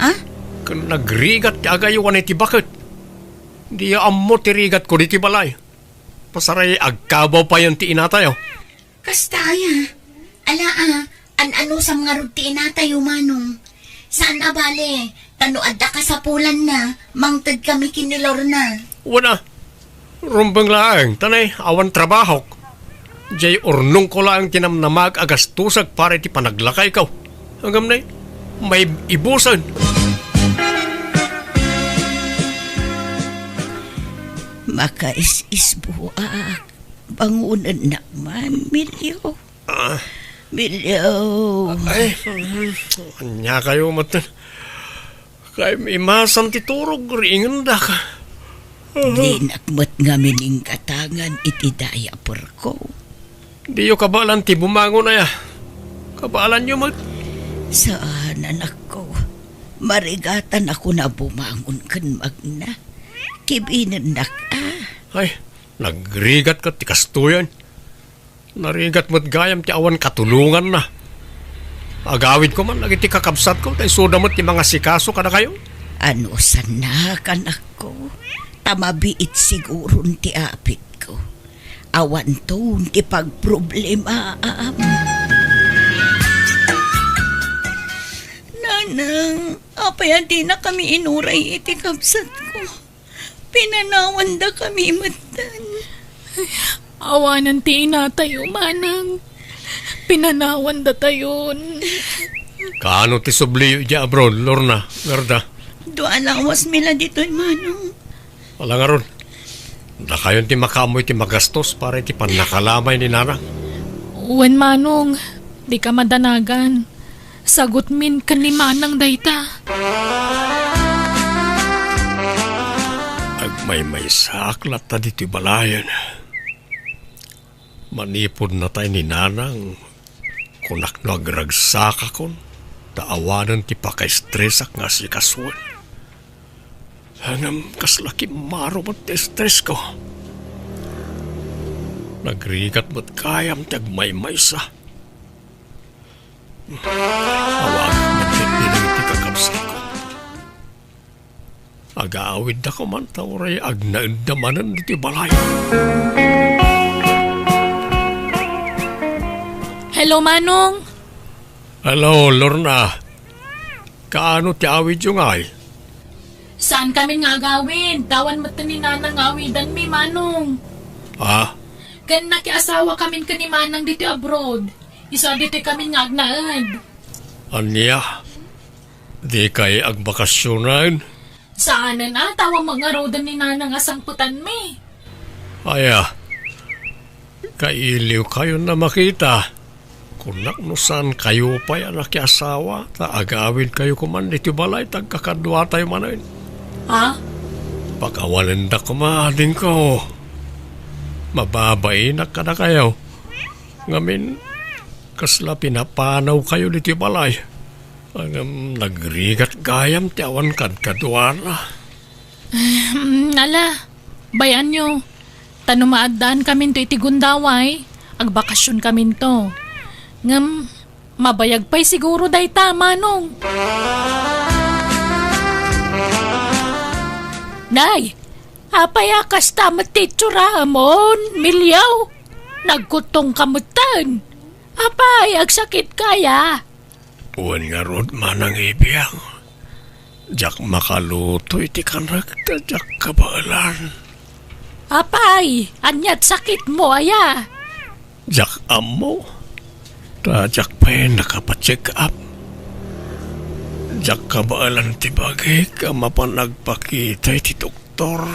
Ah? Ken nagrigat ti agaywan iti baket. Diyo ammo ti rigatko ditoy balay. Pasaray agkabaw payen ti inatayo. Kasta aya? Ala a, an-anusam ngarud ti inatayo, Manong. Saan a bale, ta no adda kasapulanna, mangtedkami ken ni Lorna. Wen a, rumbeng laeng, ta ne, awan trabahok. Diay urnongko laeng ti namnamaek a gastosek para iti panaglakayko. Ngem ne, maib-ibusen. Makaisisbuak. Bangonennak man, Milio. Ah. Milio. Ay, mm, ania kayo met? Kaimasan ti turog, riingendak. Dinak met ngamin inggatangan iti dayaperko. Diyo kabaelan ti bumangon aya? Kabaelanyo met? Saan, anakko. Marigatan ako na bumangon ken magna. Kibinennak a. Ay, nagrigat ket ti kastoyen. Narigat met gayam ti awan katulonganna. Agawidko man dagiti kakabsatko, ta isuda met ti mangasikaso kadakayo. Anusannak, anakko, ta mabiit siguron ti apitko. Awanton ti pagproblemaam. Nanang, apay a dinakami inuray iti kabsatko? Pinanawandakami metten. Awanen ti inatayo, manang. Pinanawandatayon. Kaano ti subliyo idiay abroad, Lorna, Gerda? Dua a lawasmi la ditoy, manong. Ala ngarud, dakayon ti makaammo iti magastos para iti pannakalamay ni nanang. Wen, manong, dika madanagan. Sagutmin ken ni manang dayta. Agmaymaysaak latta ditoy balayen. Manipud natay ni nanang, kunak no agragsakakon, ta awanen ti pakaestresak nga asikasoen. Ngem kasla kimmaro met ti estresko. Nagrigat met gayam ti agmaymaysa. Awagak met ketdi dagiti kakabsatko. Agaawidda koma ta uray agnaedda manen ditoy balay. Hello, Manong. Hello, Lorna. Kaano ti awidyo ngay? Saan kamin nga agawid? Awan met ni Nanang nga awidanmi, Manong. Ah? Ken nakiasawa kamin ken ni Manang ditoy abroad. Isu a ditoy kamin nga agnaed. Ania? Dikay agbakasionen? Saanen a, ta awan met ngaruden ni Nanang a sangpetanmi. Aya, kailiwkayon a makita. Kunak no saankayo pay a nakiasawa, ta agawidkayo koman ditoy balay ti agkakaduatayo manen. Ha? Pakawanendak koma adingko. Mababainak kadakayo. Ngamin, kasla pinapanawkayo ditoy balay. Ngem nagrigat gayam ti awan kadkaduana. Ala, bay-anyo, ta no maaddaankaminto iti gundaway, agbakasionkaminto. Ngem mabayag pay siguro dayta, Manong. Nay, apay a kasta met ti itsuram, on, Milyaw? Nagkuttongka metten. Apay, agsakitka aya? Wen ngarud, Manang Ibiang. Diak makaluto iti kanek ta diak kabaelan. Apay, aniat sakitmo aya? Diak ammo. Ta diak pay nakapacheck up. Diak kabaelan ti bagik a mapan agpakita iti doktor.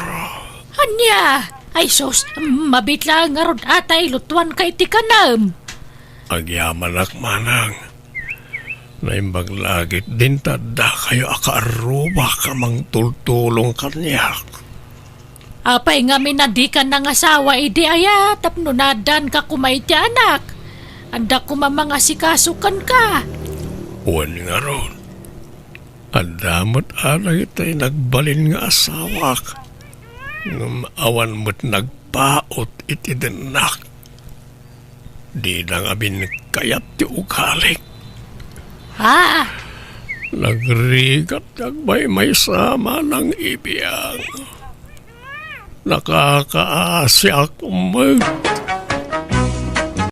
Ania? Ay sus, mabiit laeng ngarud a ta ilutoanka iti kanem. Agyamanak, Manang. Naimbag la ketdin ta addakayo a kaarrubak a mangtultulong kaniak. Apay ngamin a dika nangasawa idi aya tapno naaddaanka koma iti anak? Adda koma mangasikaso kenka. Wen ngarud, adda met a dagiti nagbalin nga asawak, ngem awan met nagpaut iti dennak. Dida ngamin kayat ti ugalik. Ha? Nagrigat ti agmaymaysa, Manang Ibiang. Nakakaasiak met.